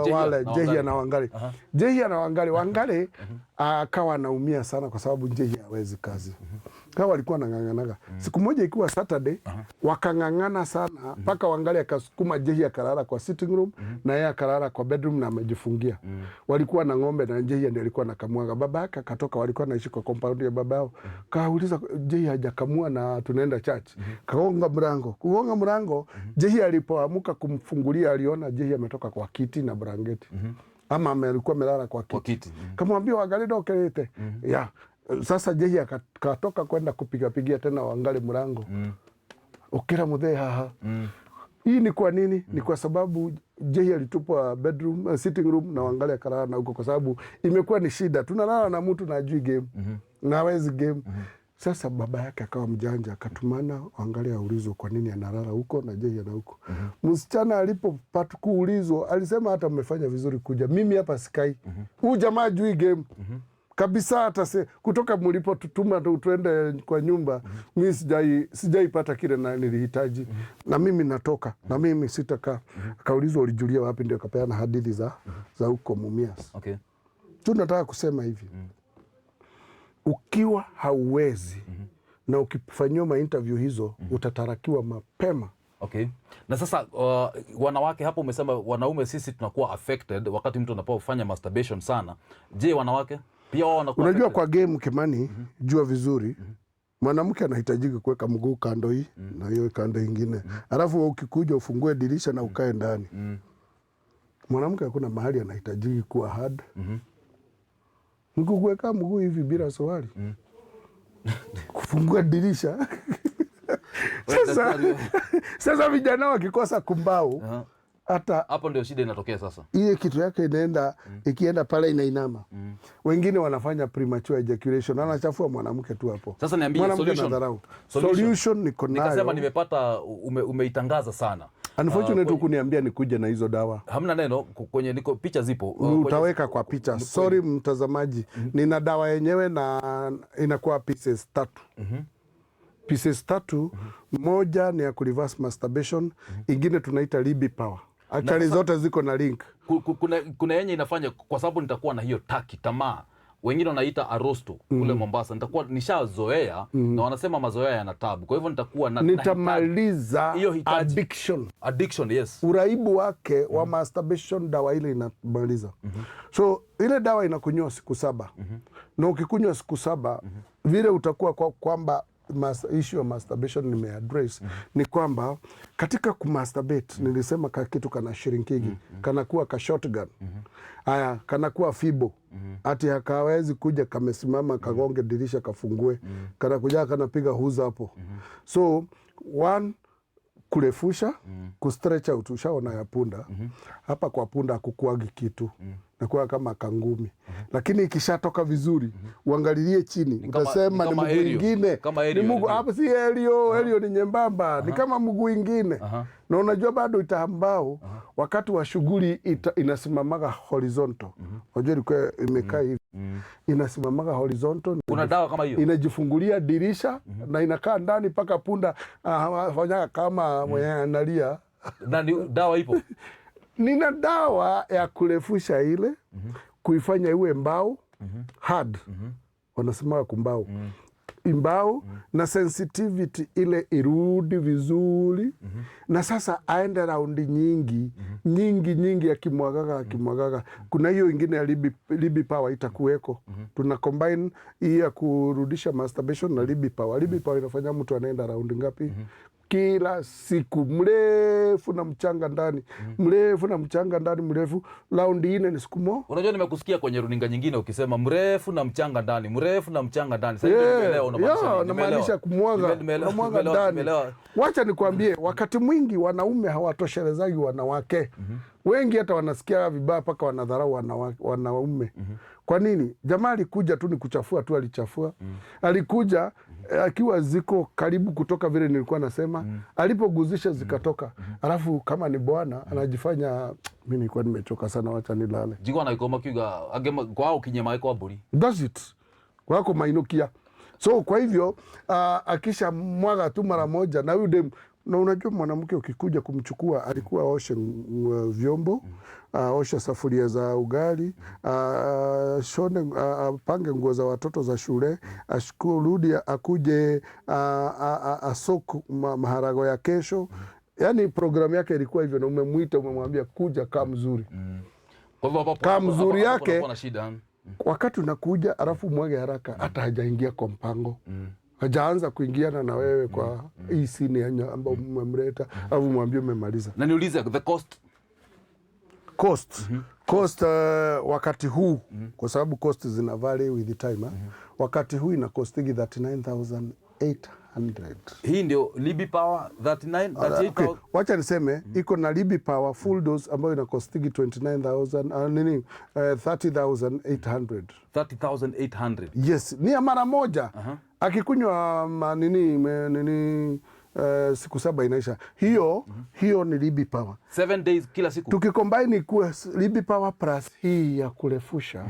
Njehia wale na Njehia Wangari. na Wangari. Njehia na Wangari, Wangari akawa anaumia sana kwa sababu Njehia hawezi kazi. Hawa walikuwa wanang'ang'anaga. Siku moja ikiwa Saturday, wakang'ang'ana sana mpaka Wangari akasukuma Njehia akalala kwa sitting room na yeye akalala kwa bedroom na amejifungia. Walikuwa na ng'ombe na Njehia ndiye alikuwa anakamuaga. Baba yake akatoka, walikuwa naishi kwa compound ya baba yao. Kauliza Njehia hajakamua na tunaenda church. Kagonga mlango. Kugonga mlango, Njehia alipoamuka kumfungulia aliona Njehia ametoka kwa kiti na blanketi. Ama alikuwa amelala kwa kiti. Kwa kiti. Kamwambia Wangari ndokerete. Ya. Sasa Njehia akatoka kwenda kupigapigia tena Wangari mlango. Ukira muthee haha. Hii ni kwa nini? Ni kwa sababu Njehia alitupwa bedroom, sitting room na Wangari akalala na huko, kwa sababu imekuwa ni shida. Tunalala na mtu na ajui game. Na hawezi game. Sasa baba yake akawa mjanja, akatumana Wangari aulizwe kwa nini analala huko na Njehia na huko. Msichana alipopata kuulizwa alisema hata mmefanya vizuri kuja, mimi hapa sikai. Huyu jamaa ajui game kabisa, hata kutoka mlipotutuma tu tuende kwa nyumba, mi sijaipata kile na nilihitaji, na mimi natoka na mimi sitakaa. Akaulizwa ulijulia wapi, ndio akapeana hadithi za huko Mumias. Tu nataka kusema hivi, ukiwa hauwezi na ukifanyiwa mainterview hizo utatarakiwa mapema. Okay. Na sasa wanawake hapo umesema wanaume sisi tunakuwa affected wakati mtu anapofanya masturbation sana. Je, wanawake pia wao wanakuwa Unajua affected? kwa game Kimani, jua vizuri mwanamke anahitajika kuweka mguu kando hii na hiyo kando ingine, alafu wewe ukikuja ufungue dirisha na ukae ndani. Mwanamke hakuna mahali anahitajiki kuwa hard. Mkukuweka mguu hivi bila suruali, kufungua dirisha. Sasa, Daktari, sasa vijana wakikosa kumbau hata Hapo ndio shida inatokea sasa. ile kitu yake inaenda ikienda pale inainama. Wengine wanafanya premature ejaculation, anachafua mwanamke tu hapo. Sasa niambie Mwanamke solution. anadharau. Solution. Solution niko Nikasema nayo. nimepata umeitangaza sana. Unfortunately hukuniambia nikuje na hizo dawa. Hamna neno kwenye niko picha zipo. Utaweka kwa picha. Sorry mtazamaji, nina dawa yenyewe na inakuwa pieces tatu. Pieces tatu, moja ni ya kureverse masturbation, ingine tunaita libi power. Actually zote ziko na link. Kuna yenye inafanya kwa sababu nitakuwa na hiyo taki tamaa. Wengine wanaita arosto kule Mombasa. Nitakuwa nishazoea na wanasema mazoea yana tabu, kwa hivyo nitakuwa na Nitamaliza Hiyo hitaji. Addiction. Addiction, yes. Uraibu wake wa masturbation, dawa ile inamaliza. So ile dawa inakunywa siku 7 na ukikunywa siku 7 vile utakuwa kwamba issue ya masturbation nimeaddress ni kwamba katika kumasturbate nilisema ka kitu kana shrinkigi, kanakuwa ka shotgun, haya kanakuwa fibo, ati hakawezi kuja kamesimama kagonge dirisha kafungue, kanakuja kanapiga huza hapo. So one, kurefusha, kustretch out. Ushaona ya punda? Hapa kwa punda hakukuagi kitu, nakuwa kama kangumi, lakini ikishatoka vizuri uangalilie chini utasema ni ni kama mguu aerial. ingine. Kama Ni aerial, mguu ndio. hapo, si aerial. Aerial ni nyembamba, ni kama mguu ingine. Na unajua bado itambao wakati wa shughuli inasimamaga horizontal. Unajua ilikuwa imekaa hivi, inasimamaga horizontal. Kuna dawa kama hiyo? Inajifungulia dirisha na inakaa ndani mpaka punda fanyaga kama mwenye analia. Na ni dawa ipo? Nina dawa ya kurefusha ile, kuifanya iwe mbao, hard, wanasema kumbao, imbao, na sensitivity ile irudi vizuri, na sasa aende raundi nyingi nyingi nyingi, akimwagaga akimwagaga. Kuna hiyo ingine ya libi power itakuweko. Tuna combine hii ya kurudisha masturbation na libi power. Libi power inafanya mtu anaenda raundi ngapi kila siku, mrefu na mchanga ndani, mrefu na mchanga ndani, mrefu. Raundi ine ni siku mo Unajua nimekusikia kwenye runinga nyingine ukisema mrefu na mchanga ndani, mrefu na mchanga ndani. Sasa hivi nimeelewa unamaanisha Yeah, nini. namaanisha Nimeelewa. kumwaga, unamwaga ndani. Nimeelewa. Wacha nikwambie, wakati mwingi wanaume hawatoshelezagi wanawake. Wengi hata wanasikia vibaya mpaka wanadharau wanaume. Kwa nini? Jamaa alikuja tu ni kuchafua tu, alichafua. Alikuja akiwa ziko karibu kutoka vile nilikuwa nasema, alipoguzisha zikatoka. Alafu kama ni bwana anajifanya, mi nilikuwa nimechoka sana, wacha nilale. Jigwa na ikoma kiuga angema kwao kinyema kwa mburi. That's it. Wako mainukia. So kwa hivyo akisha mwaga tu mara moja na huyu dem, na unajua mwanamke ukikuja kumchukua alikuwa aoshe vyombo, aoshe safuria za ugali, shone, apange nguo za watoto za shule, rudi akuje asoku maharago ya kesho. Yani programu yake ilikuwa hivyo, na umemwita umemwambia kuja kaa mzuri. Kwa hivyo hapo Kaa mzuri hapo yake. kunakuwa na shida. Wakati unakuja alafu mwage haraka, hata hajaingia kwa mpango, hajaanza kuingiana na wewe kwa hii sini yenye ambayo mmemleta, alafu mwambie umemaliza. Na niulize the cost. Cost, wakati huu, kwa sababu cost zina vary with the time, eh? Wakati huu ina costigi 39,800. Hii ndio Libi Power 39 38. Okay. Wacha niseme iko na Libi Power full dose ambayo ina costigi 29,000 nini 30,800. 30,800. Yes, ni ya mara moja. Akikunywa nini, nini siku 7 inaisha. Hiyo hiyo ni Libi Power. 7 days kila siku. Tukicombine ikuwe Libi Power plus hii ya kurefusha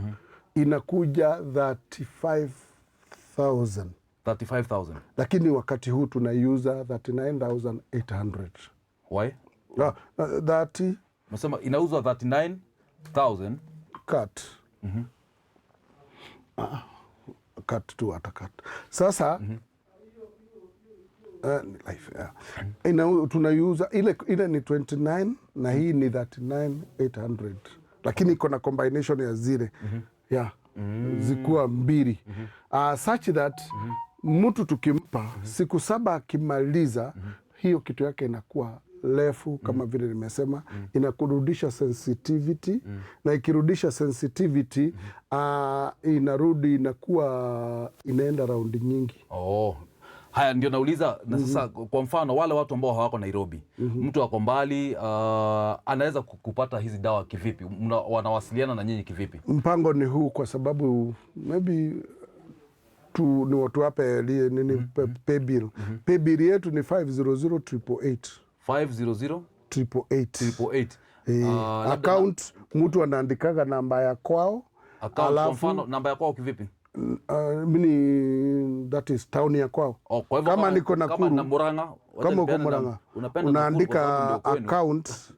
inakuja 35,000. 35,000. Lakini wakati huu tunaiuza 39,800. Why? Ah, 30 Nasema inauzwa 39,000. Cut. Ah, cut tu hata cut. Sasa ni life, yeah. Tunaiuza ile ile ni 29 na hii ni 39,800, lakini iko na combination ya zile, yeah, zikuwa mbili, such that mtu tukimpa siku 7 akimaliza hiyo kitu yake inakuwa refu kama vile nimesema, inakurudisha sensitivity, na ikirudisha sensitivity inarudi inakuwa inaenda raundi nyingi. Oh. Haya ndio nauliza na sasa kwa mfano wale watu ambao hawako Nairobi, mtu ako mbali, anaweza kupata hizi dawa kivipi? Wanawasiliana na nyinyi kivipi? Mpango ni huu kwa sababu maybe tu, ni watu wape nini pay bill. Pay bill yetu ni 500888. 500 888. 888. Labda Account mtu anaandikaga namba ya kwao. Account, kwa Alafu mfano namba ya kwao kivipi? Mini that is town ya kwao. Oh, kwa hivyo Kama niko kama Nakuru, na Murang'a, wacha kama uko nipeane Murang'a unapenda Nakuru kwa sababu unaandika ndio kwenu. account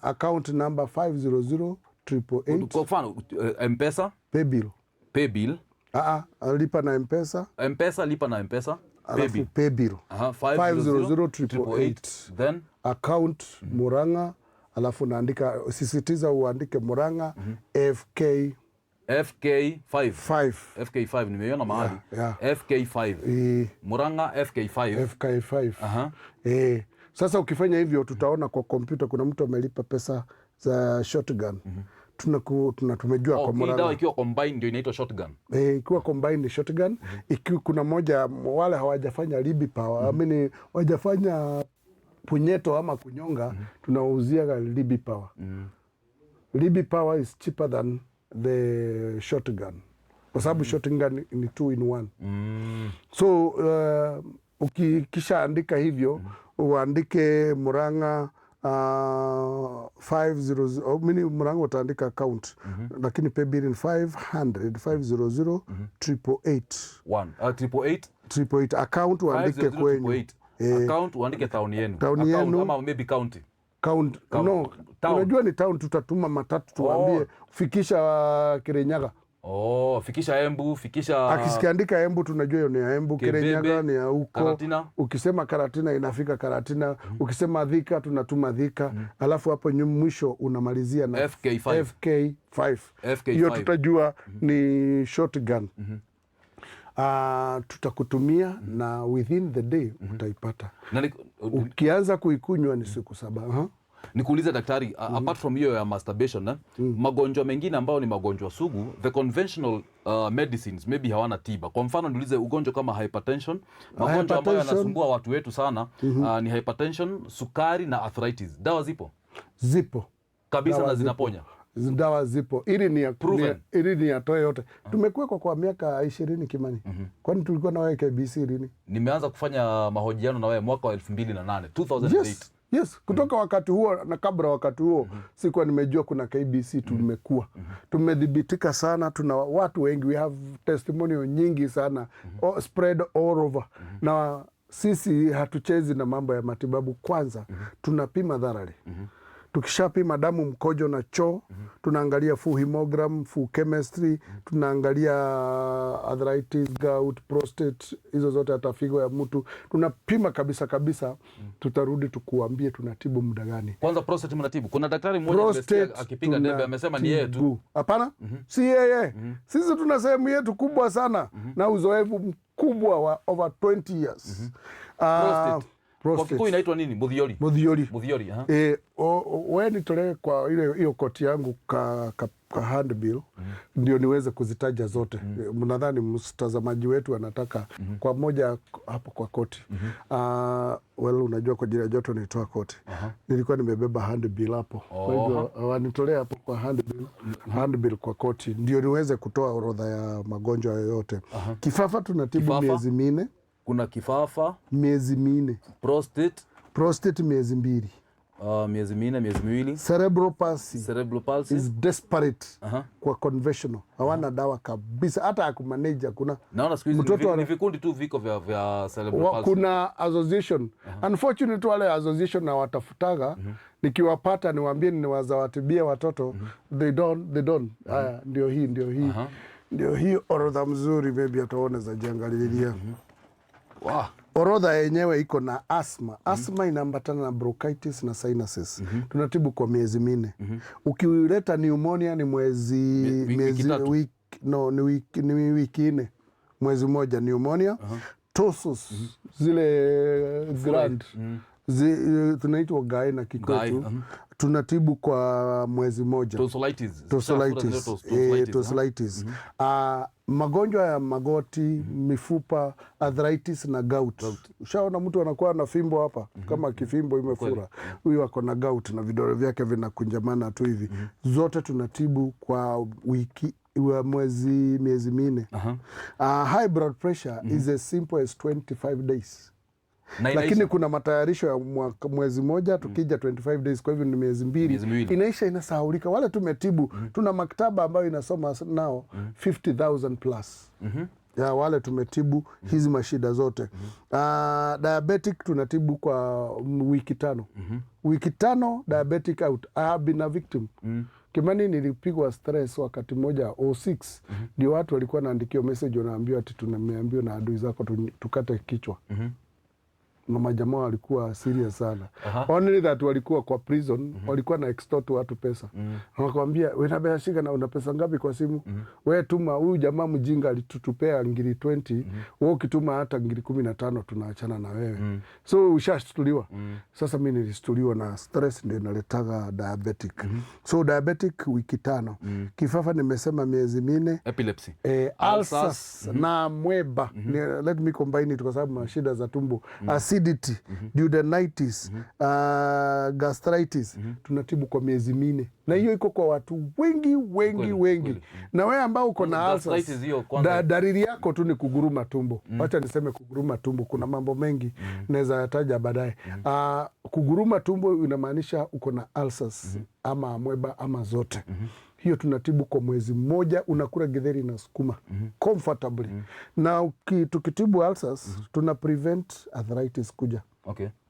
account number 500888. Kwa mfano M-Pesa Pay bill. Paybill. Aa, lipa na Mpesa. Mpesa, lipa na Mpesa. Alafu Paybill. Paybill. 500 500,888. Then Account Murang'a, alafu naandika, sisitiza uandike Murang'a FK FK5. 5. FK5 nimeiona mahali. FK5. Murang'a FK5. FK5. Aha. Sasa ukifanya hivyo tutaona kwa kompyuta kuna mtu amelipa pesa za shotgun. Tumejua Oh, kwa hii Murang'a. dawa ikiwa combined ndio inaitwa shotgun. Ikiwa combined ni shotgun. Ikiwa kuna moja wale hawajafanya libi power, I mean hawajafanya punyeto ama kunyonga, tunauzia libi power. Libi power is cheaper than the shotgun kwa sababu shotgun ni two in one. So ukikisha andika hivyo, uandike Murang'a 500, oh, mini Murang'a utaandika account, lakini paybill ni 500 500 888. One. 888. 888. Account uandike 500 kwenyu. 888. Account uandike town yenu. Town Account yenu. ama maybe county. Count, no, Town. unajua ni town, tutatuma matatu tuambie fikisha Kirinyaga. Oh, fikisha Embu, fikisha Akisikiandika Embu tunajua hiyo ni ya Embu, Kebebe, Kirinyaga ni ya huko. Karatina. Ukisema Karatina inafika Karatina, ukisema Thika tunatuma Thika, alafu hapo mwisho unamalizia na FK5. FK5. FK5. Hiyo tutajua ni shotgun. Tutakutumia na within the day utaipata. Na Ukianza kuikunywa ni siku 7. Aha. Nikuulize daktari, apart from hiyo ya masturbation, eh, magonjwa mengine ambayo ni magonjwa sugu, the conventional medicines maybe hawana tiba. Kwa mfano niulize ugonjwa kama hypertension, magonjwa ambayo Hypertension. yanasumbua watu wetu sana, ni hypertension, sukari na arthritis. Dawa zipo Zipo kabisa Dawa na zipo. zinaponya. Dawa zipo ili ni Proven. ili ni yatoe yote. Tumekuwekwa kwa miaka 20, Kimani. Kwani tulikuwa na wewe KBC lini? Nimeanza kufanya mahojiano na wewe mwaka wa 2008, 2008. Yes, kutoka wakati huo na kabla wakati huo sikuwa nimejua kuna KBC. Tumekuwa tumedhibitika sana, tuna watu wengi, we have testimonial nyingi sana, spread all over. Na sisi hatuchezi na mambo ya matibabu. Kwanza tunapima dharari. Tukishapima damu, mkojo na choo, tunaangalia full hemogram, full chemistry, tunaangalia arthritis, gout, prostate, hizo zote, hata figo ya mtu tunapima kabisa kabisa. Tutarudi tukuambie tunatibu muda gani. Kwanza prostate mnatibu. Kuna daktari mmoja nimesikia Prostate akipiga debe amesema ni yeye tu. tunatibu. Hapana, si yeye. Sisi tuna sehemu yetu kubwa sana na uzoefu mkubwa wa over 20 years. Prostate. Kwa Prostate. Kikuyu inaitwa nini? Muthiori. Muthiori. Muthiori, aha. We nitolee kwa ile hiyo koti yangu ka handbill ndio niweze kuzitaja zote. Nadhani mtazamaji wetu anataka kwa moja hapo kwa koti. Well, unajua kwa ajili ya joto nitoa koti. Nilikuwa nimebeba handbill hapo. Kwa hivyo wanitolea hapo kwa handbill kwa koti ndio niweze kutoa orodha ya magonjwa yoyote. Kifafa tunatibu Kifafa? miezi 4. Kuna kifafa, Miezi 4. Prostate, Prostate miezi 2. Miezi 4, miezi 2. Cerebral palsy Cerebral palsy. is desperate kwa conventional. Hawana dawa kabisa, hata ya kumanage hakuna. Naona siku hizi Mtoto ni vikundi tu viko vya cerebral palsy. Kuna association. Unfortunately wale association na watafutaga, nikiwapata niwaambie niwazawatibie watoto, they don't. Haya, ndio hii ndio hii ndio hii orodha mzuri, maybe ataona za jiangalilia. Orodha yenyewe iko na asthma. Asthma inaambatana na bronchitis na sinuses. Tunatibu kwa miezi 4. Ukileta pneumonia ni mwezi Wiki miezi 3. wiki, no, ni wiki 4, mwezi mmoja pneumonia. Tonsils, zile gland tunaitwa gai na kikwetu, Gai. Tunatibu kwa mwezi mmoja. Tonsillitis. Tonsillitis. Tonsillitis, Tonsillitis. Magonjwa ya magoti, mifupa, arthritis na gout. Ushaona mtu anakuwa na fimbo hapa kama kifimbo imefura, huyu ako na gout na vidole vyake vinakunjamana tu hivi. Zote tunatibu kwa wiki wa mwezi miezi 4. High blood pressure is as simple as 25 days. Na inaisha. Lakini kuna matayarisho ya mwezi moja tukija 25 days, kwa hivyo ni miezi 2. Miezi 2. Inaisha, inasahaulika. Wale tumetibu, tuna maktaba ambayo inasoma nao 50,000 plus ya wale tumetibu hizi mashida zote. Diabetic tunatibu kwa wiki 5. Wiki 5 diabetic out. I have been a victim. Kimani, nilipigwa stress wakati mmoja 06, ndio watu walikuwa naandikiwa message, wanaambiwa ati tumeambiwa na adui zako tukate kichwa. Na majamaa walikuwa serious sana. Only that walikuwa kwa prison, walikuwa na extort watu pesa. Wanakwambia, "Wena shika na una pesa ngapi kwa simu? We tuma, huyu jamaa mjinga alitutupea ngiri 20, wewe ukituma hata ngiri 15 tunaachana na wewe." So ushashtuliwa. Sasa mi nilistuliwa na stress, ndio inaletaga diabetic. So diabetic wiki 5. Kifafa nimesema miezi 4. Epilepsy. Ulcers, ulcers na mweba. Let me combine it kwa sababu shida za tumbo, acidity, duodenitis, gastritis, tunatibu kwa miezi 4, na hiyo iko kwa watu wengi wengi wengi. Na wewe ambao uko na ulcers, Gastritis hiyo kwanza. Dalili yako tu ni kuguruma tumbo. Wacha niseme kuguruma tumbo, kuna mambo mengi naweza yataja baadaye. Kuguruma tumbo inamaanisha uko na ulcers ama amweba ama zote. Hiyo tunatibu kwa mwezi mmoja, unakula githeri na sukuma comfortably. Na tukitibu ulcers, tuna prevent arthritis kuja.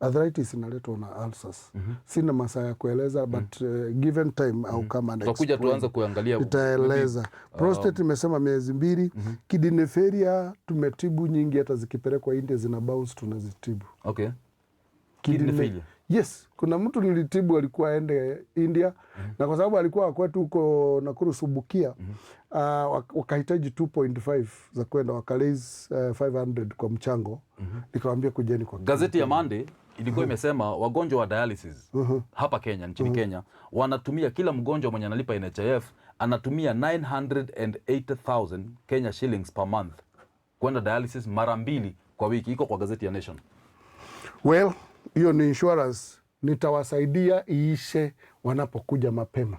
Arthritis inaletwa na ulcers. Sina masaa ya kueleza, but given time au kama Tutakuja tuanze kuangalia. Nitaeleza. Prostate imesema miezi 2. Kidney failure tumetibu nyingi, hata zikipelekwa India zina bounce, tunazitibu. Kidney failure. Yes, kuna mtu nilitibu alikuwa aende India, na kwa sababu alikuwa kwetu huko Nakuru Subukia, wakahitaji 2.5 za kwenda, wakaraise 500 kwa mchango. Nikawambia kujeni kwa Gazeti ya Monday ilikuwa imesema wagonjwa wa dialysis hapa Kenya, nchini Kenya, wanatumia, kila mgonjwa mwenye analipa NHIF anatumia 980,000 Kenya shillings per month kwenda dialysis mara mbili kwa wiki. Iko kwa gazeti ya Nation. Well, hiyo ni insurance, nitawasaidia iishe wanapokuja mapema.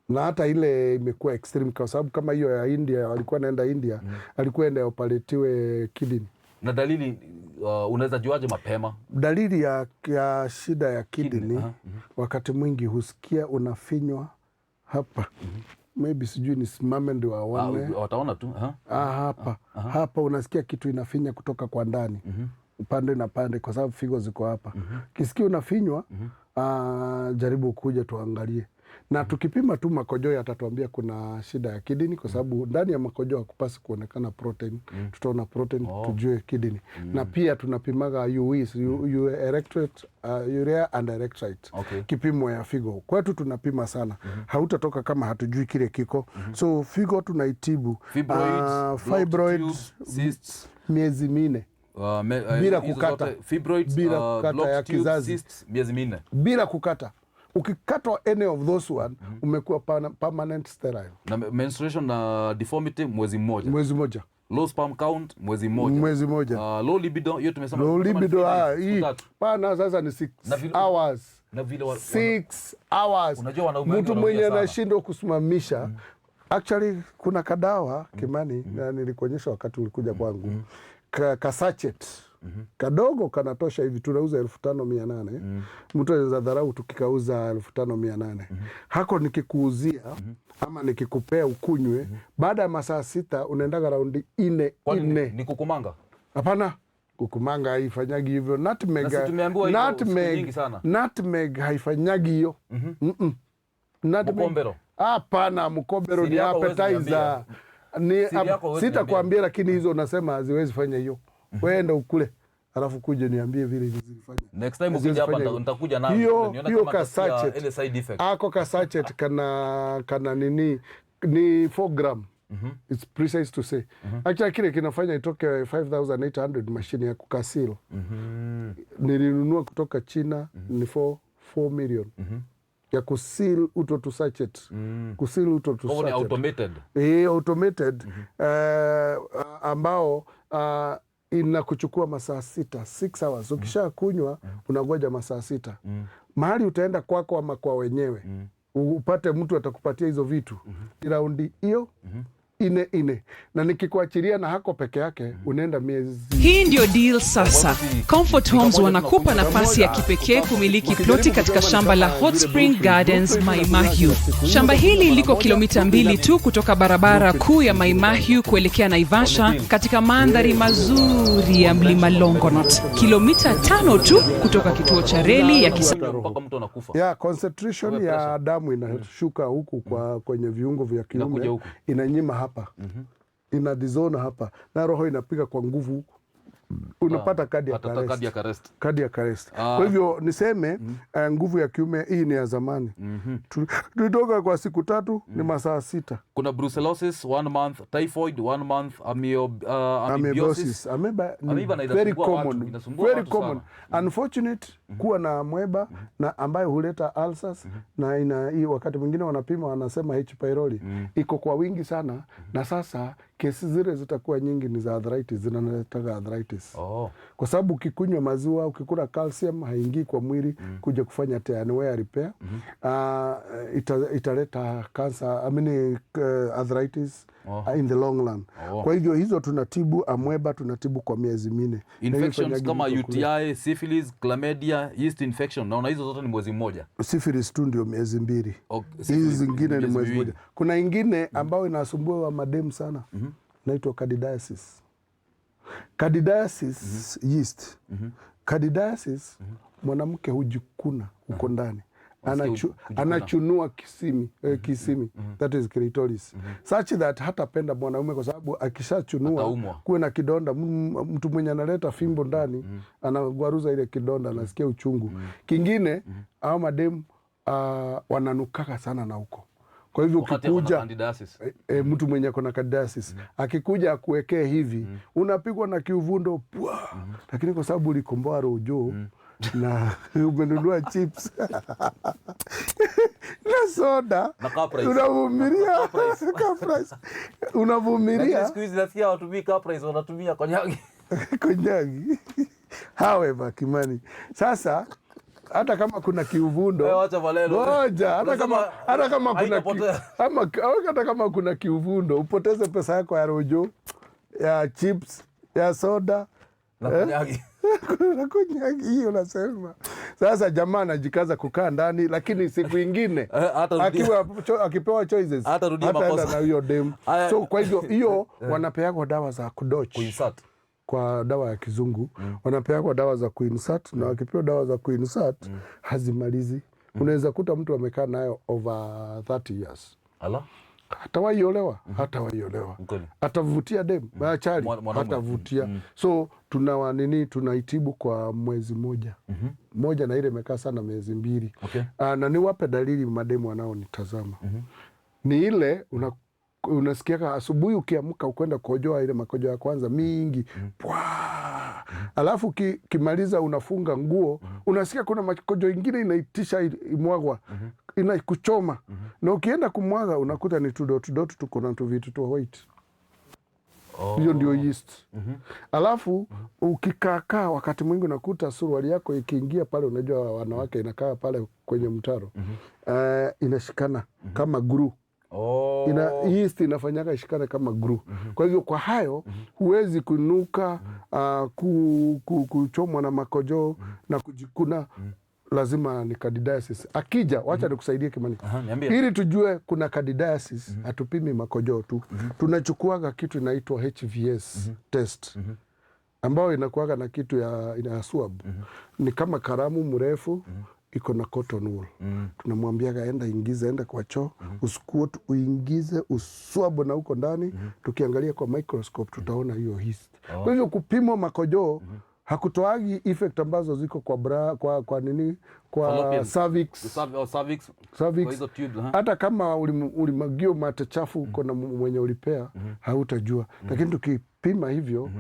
Na hata ile imekuwa extreme kwa sababu kama hiyo ya India, walikuwa naenda India, alikuwa enda operatiwe kidney. Na dalili, unaweza juaje mapema? Dalili ya shida ya kidney, wakati mwingi husikia unafinywa hapa. Maybe sijui nisimame ndio aone. Wataona tu. Aha. Ah, hapa hapa unasikia kitu inafinya kutoka kwa ndani, upande na pande, kwa sababu figo ziko hapa. Kisikia unafinywa, jaribu kuja tuangalie, na tukipima tu makojo yatatuambia kuna shida ya kidney, kwa sababu ndani ya makojo hakupasi kuonekana protein. Tutaona protein, tujue kidney. Na pia tunapimaga UEs, electrolyte, urea and electrolyte. Kipimo ya figo kwetu tunapima sana. Hautatoka kama hatujui kile kiko. So figo tunaitibu. Fibroids, blocked fibroids, tubes, cysts, miezi 4. Bila Bila kukata kukata. Fibroids, Bila kukata blocked ya tubes, kizazi. Cysts, miezi 4. Bila kukata. Ukikatwa any of those one, umekuwa permanent sterile. Na menstruation na deformity mwezi mmoja. Mwezi moja. Low sperm count mwezi mmoja. Mwezi moja. Low libido hiyo tumesema Low kama ni libido, 3 days, siku hii 3. pana sasa ni 6 Na hours. Na vile 6 hours. Unajua wanaume wengi Mtu mwenye wanaumia sana. anashindwa kusimamisha. Actually kuna kadawa, Kimani, na nilikuonyesha wakati ulikuja kwangu. Ka sachet kadogo kanatosha hivi, tunauza 5,800. Mtu anaweza dharau tukikauza 5,800. Hako nikikuuzia ama nikikupea ukunywe, baada ya masaa 6 unaendaga raundi 4 Kwani 4. ni kukumanga? Hapana, kukumanga haifanyagi hivyo. Nutmeg, Na si tumeambiwa hivyo siku nyingi sana. Nutmeg haifanyagi hiyo. Nutmeg. Mkombero. Hapana, mkombero Siri ni yako huwezi appetizer. Ni Siri yako huwezi sitakwambia, lakini hizo unasema haziwezi fanya hiyo. Wewe enda ukule, alafu kuje niambie vile zilifanya. Next time Haziwezi ukija hapa fanya hiyo. nitakuja nayo Hiyo nione hiyo kama nitasikia kasachet. ile side effect. Ako kasachet kana nini ni 4 gram. It's precise to say. Actually kile kinafanya itoke 5800 mashine ya kukasil. Nilinunua kutoka China ni 4 million. Ya kusil uto tu sachet. Kusil uto tu Kwa hivyo ni sachet. automated. Automated, ambao inakuchukua masaa 6, 6 hours. Ukisha kunywa unangoja masaa 6. Mahali utaenda kwako ama kwa wenyewe, upate mtu atakupatia hizo vitu. Raundi hiyo ine ine, na nikikuachilia na hako peke yake unaenda miezi. Hii ndio deal sasa. Comfort Homes wanakupa nafasi ya kipekee kumiliki ploti katika shamba la Hot Spring Gardens Maimahiu. Shamba hili liko kilomita 2 tu kutoka barabara kuu ya Maimahiu kuelekea Naivasha, katika mandhari mazuri ya mlima Longonot, kilomita 5 tu kutoka kituo cha reli ya Kisa. Mpaka mtu anakufa. Ya concentration Kwa ya pressure. Damu inashuka huku kwa kwenye viungo vya Inakuja kiume, huku. Inanyima hapa, ina dizona hapa, na roho inapiga kwa nguvu huku, unapata cardiac Hata arrest. cardiac arrest. Cardiac arrest. Ah. Kwa hivyo niseme nguvu ya kiume hii ni ya zamani. Tulitoka kwa siku 3 ni masaa 6. Kuna brucellosis one month, typhoid one month, amoebiosis. Amoebiasis. Amoeba ni Amoeba na very inasumbua watu, common, inasumbua very watu common. sana. Unfortunate kuwa na amoeba na ambayo huleta ulcers na ina hii, wakati mwingine wanapima wanasema H pylori iko kwa wingi sana, na sasa kesi zile zitakuwa nyingi ni za arthritis, zinaletaga arthritis kwa sababu ukikunywa maziwa, ukikula calcium haingii kwa mwili kuja kufanya tear and wear repair. Italeta cancer, I mean, arthritis in the long run. Kwa hivyo hizo tunatibu amoeba, tunatibu kwa miezi 4. Na hiyo Infections ifanyagi kama mtu akule. UTI, syphilis, chlamydia, yeast infection. Naona hizo zote ni mwezi mmoja. Syphilis tu ndio miezi 2. Okay, Hizi syphilis zingine ni miezi mwezi miwili. mmoja. Kuna ingine ambayo inasumbua wa mademu sana, inaitwa candidiasis. Candidiasis yeast. Candidiasis, mwanamke hujikuna huko ndani, Kujikuna. Anachunua kisimi, that is clitoris, such that hatapenda mwanaume kwa sababu akishachunua Ataumwa. kuwe na kidonda. Mtu mwenye analeta fimbo ndani anagwaruza ile kidonda, anasikia uchungu. Kingine, au mademu wananukaka sana na huko, kwa hivyo Wakati ako na ukikuja candidiasis. Mtu mwenye ako na candidiasis akikuja akuwekee hivi, unapigwa na kiuvundo pwa, lakini kwa sababu ulikomboa rojo na umenunua chips na soda, Na Caprice. unavumilia. Na Caprice. Caprice. Lakini Unavumilia. siku hizi nasikia watumii Caprice, wanatumia konyagi. Konyagi. However, Kimani, sasa hata kama kuna kiuvundo, Wewe wacha maneno. ngoja, hata kama Unasema hata kama kuna haitapotea. hata kama kuna kiuvundo, upoteze pesa yako ya rojo, ya chips, ya soda Na konyagi. Na konyagi hiyo unasema. Sasa jamaa anajikaza kukaa ndani, lakini siku ingine Hatarudia. akipewa choices, Hatarudia hataenda makosa. na huyo dem. Aya. So kwa hivyo hiyo wanapeagwa dawa za kudoch Kuinsert. kwa dawa ya kizungu, wanapeagwa dawa za kuinsert, na wakipewa dawa za kuinsert hazimalizi. Unaweza kuta mtu amekaa nayo over 30 years. Ala. Hatawaiolewa, hatawaiolewa. Kweli. Atavutia dem achali, Mwanaume. hatavutia. So tunawanini, tunaitibu kwa mwezi moja moja, na ile imekaa sana miezi 2. Na niwape dalili mademu wanaonitazama, ni ile unasikiaka asubuhi ukiamka ukwenda kukojoa, ile makojo ya kwanza mingi pwa, alafu kimaliza unafunga nguo, unasikia kuna makojo ingine inaitisha imwagwa, inakuchoma, na ukienda kumwaga unakuta ni tudotudotu tuko na tuvitu tu white. Hiyo ndio yeast. Alafu ukikaakaa wakati mwingi unakuta suruali yako ikiingia pale, unajua wanawake inakaa pale kwenye mtaro, inashikana kama glue. Yeast inafanyaga ishikane kama glue. Kwa hivyo kwa hayo huwezi kunuka, kuchomwa na makojoo na kujikuna, lazima ni candidiasis. Akija, wacha nikusaidie Kimani. Aha, niambie. Ili tujue kuna candidiasis, hatupimi makojoo tu, tunachukuaga kitu inaitwa HVS test, ambayo inakuaga na kitu ya ina swab, ni kama karamu mrefu iko na cotton wool. Tunamwambiaga enda ingize, enda kwa choo, usquat, uingize uswab na huko ndani, tukiangalia kwa microscope tutaona hiyo yeast. Kwa hivyo kupimwa makojoo hakutoagi effect ambazo ziko kwa bra, kwa nini, kwa Fallopian. Cervix. Oh, cervix. Cervix. Kwa hizo tubes, aha. Hata kama ulimagio mate chafu uko na mwenye ulipea, hautajua, lakini tukipima hivyo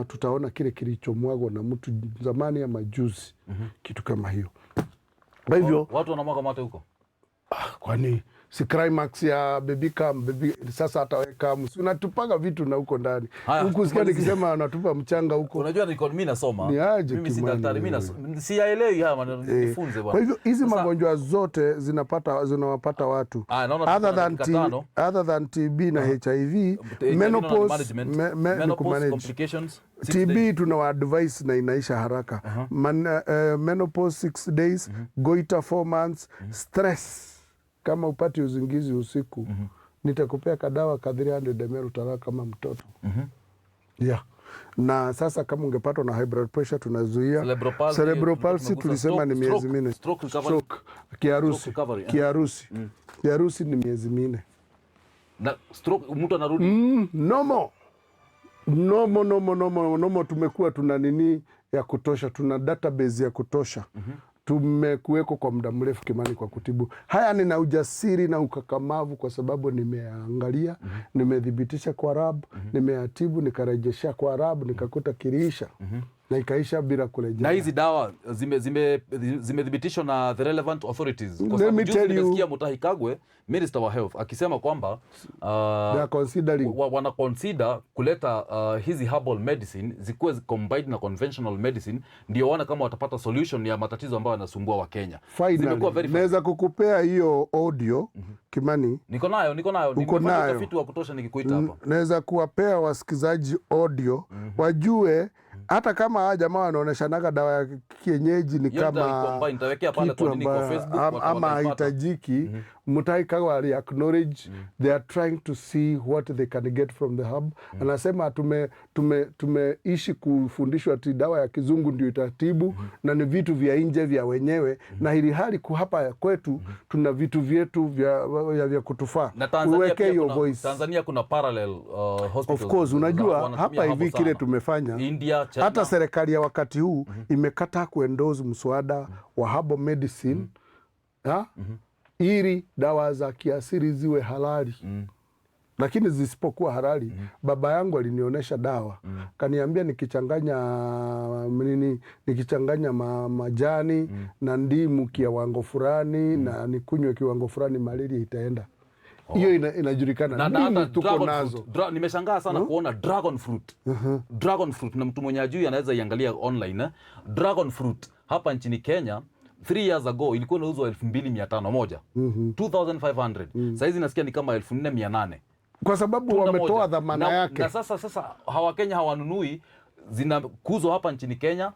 tutaona kile kilichomwagwa na mtu zamani ama juzi, kitu kama hiyo. Kwa hivyo Watu wanamwaga mate huko. Kwani Si climax ya baby come baby, sasa hata wewe come, si unatupaga vitu na huko ndani Haya, huku, sikia tumalizie. Nikisema anatupa mchanga huko. Unajua niko mimi nasoma. Ni aje, Mimi si Kimani, daktari, mimi wewe? siyaelewi haya maneno, nifunze bwana. Kwa hivyo hizi Sasa- magonjwa zote zinawapata watu. Ah, naona tuko Other na than, dakika T, 5. other than TB na HIV, HIV menopause, management, ni menopause kumanage. complications, 6 TB days. tunawa advice na inaisha haraka. Menopause 6 days, goiter 4 months, stress kama upati uzingizi usiku, nitakupea kadawa ka 300 ml, utalala kama mtoto. Yeah. Na sasa kama ungepatwa na high blood pressure tunazuia. Cerebral palsy, Cerebral palsy tumegusa. tulisema ni miezi 4. Stroke recovery. Stroke, kiharusi. Stroke recovery, eh. Kiharusi. Kiharusi ni miezi 4. Na stroke mtu anarudi. Nomo nomo nomo nomo nomo, tumekuwa tuna nini ya kutosha, tuna database ya kutosha. Tumekuweko kwa muda mrefu, Kimani, kwa kutibu haya. Nina ujasiri na ukakamavu kwa sababu nimeangalia, nimethibitisha kwa lab, nimeyatibu, nikarejesha kwa lab, nikakuta kiliisha na ikaisha bila kurejea. Na hizi dawa zimethibitishwa na the relevant authorities? Kwa Let sababu me juzi tell you- nimesikia Mutahi Kagwe, Minister wa Health, akisema kwamba They are considering. Wana consider kuleta hizi herbal medicine zikuwe combined na conventional medicine, ndio waone kama watapata solution ya matatizo ambayo yanasumbua Wakenya. Zimekuwa Finally, verified. naweza kukupea hiyo audio, Kimani. Niko nayo, niko nayo. Uko Nimefanya nayo? utafiti wa kutosha nikikuita hapa. Naweza kuwapea wasikizaji audio wajue hata kama hawa jamaa wanaoneshanaga dawa ya kienyeji ni Hiyo kama nitaicombine, nitawekea pale kitu kwa nini, kwa ambayo- Facebook, ama wataipata. hahitajiki. Mutahi Kagwe ali acknowledge they are trying to see what they can get from the herb. Anasema tumeishi kufundishwa ati dawa ya kizungu ndio itatibu na ni vitu vya nje vya wenyewe, na ili hali hapa kwetu tuna vitu vyetu vya kutufaa. Na Tanzania Uweke pia hiyo kuna, voice. Tanzania kuna parallel hospitals. Of course, unajua wanatumia hapa hivi herbal kile sana. tumefanya, India, China. hata serikali ya wakati huu imekataa kuendorse mswada wa herbal medicine ha? Ili dawa za kiasili ziwe halali, lakini zisipokuwa halali, baba yangu alinionyesha dawa, kaniambia nikichanganya nini, nikichanganya majani na ndimu kiwango fulani na nikunywe kiwango fulani, malaria itaenda. Hiyo inajulikana. Na Ndimu hata tuko dragon nazo. fruit. Nimeshangaa sana kuona dragon fruit. Dragon fruit, na mtu mwenye ajui anaweza iangalia online, eh. Dragon fruit hapa nchini Kenya 3 years ago ilikuwa inauzwa 2500 moja. 2500. Saizi nasikia ni kama 4800. Kwa sababu Tunda wametoa moja. dhamana yake. Na sasa Hawakenya hawanunui, zinakuzwa hapa nchini Kenya,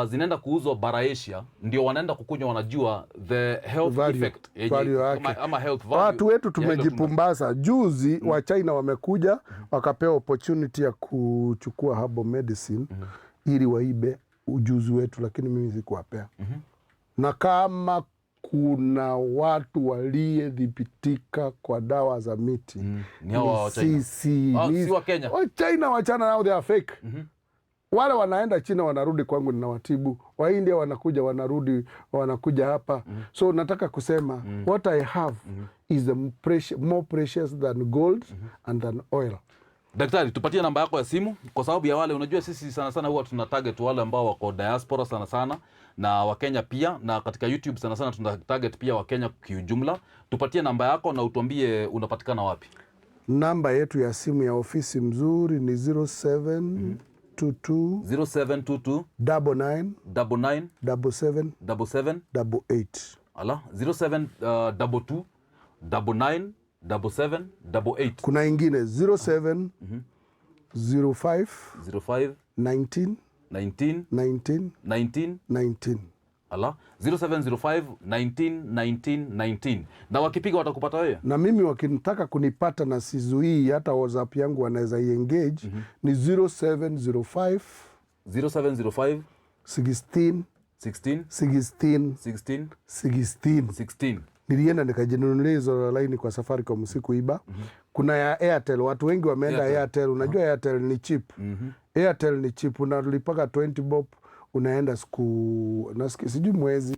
zinaenda kuuzwa bara Asia, ndio wanaenda kukunywa, wanajua the health effect Value yake. ama health value Watu wetu ya hilo tunda. tumejipumbaza. Juzi wa China wamekuja wakapewa opportunity ya kuchukua herbal medicine ili waibe ujuzi wetu, lakini mimi sikuwapea. Na kama kuna watu waliyedhibitika kwa dawa za miti Ni hawa wa China. sisi. Ah, si wa Kenya. Wa China wachana nao, they are fake. Wale wanaenda China wanarudi kwangu ninawatibu. Waindia wanakuja wanarudi wanakuja hapa. So nataka kusema what I have is the more precious than gold and than oil. Daktari, tupatie namba yako ya simu kwa sababu ya wale, unajua sisi sana sana huwa tuna target wale ambao wako diaspora sana sana na Wakenya pia, na katika YouTube sana sana tuna target pia Wakenya kiujumla. Tupatie namba yako na utuambie unapatikana wapi. Namba yetu ya simu ya ofisi mzuri ni 0722 0722 99 99 77 77 88. Ala, 07 22 99 77 88. Kuna ingine 07 05 05 19 19 19 19 19. Ala, 0705 19 19 19. Na wakipiga watakupata wewe? Na mimi wakinitaka kunipata na sizuii, hata WhatsApp yangu wanaweza iengage, ni 0705 0705 16 16 16 16 16. 16. Nilienda nikajinunulia hizo laini kwa Safaricom, sikuiba. Kuna ya Airtel, watu wengi wameenda Airtel. Airtel. Unajua Airtel ni cheap. Airtel ni cheap, unalipaka 20 bob, unaenda siku nasikia sijui mwezi.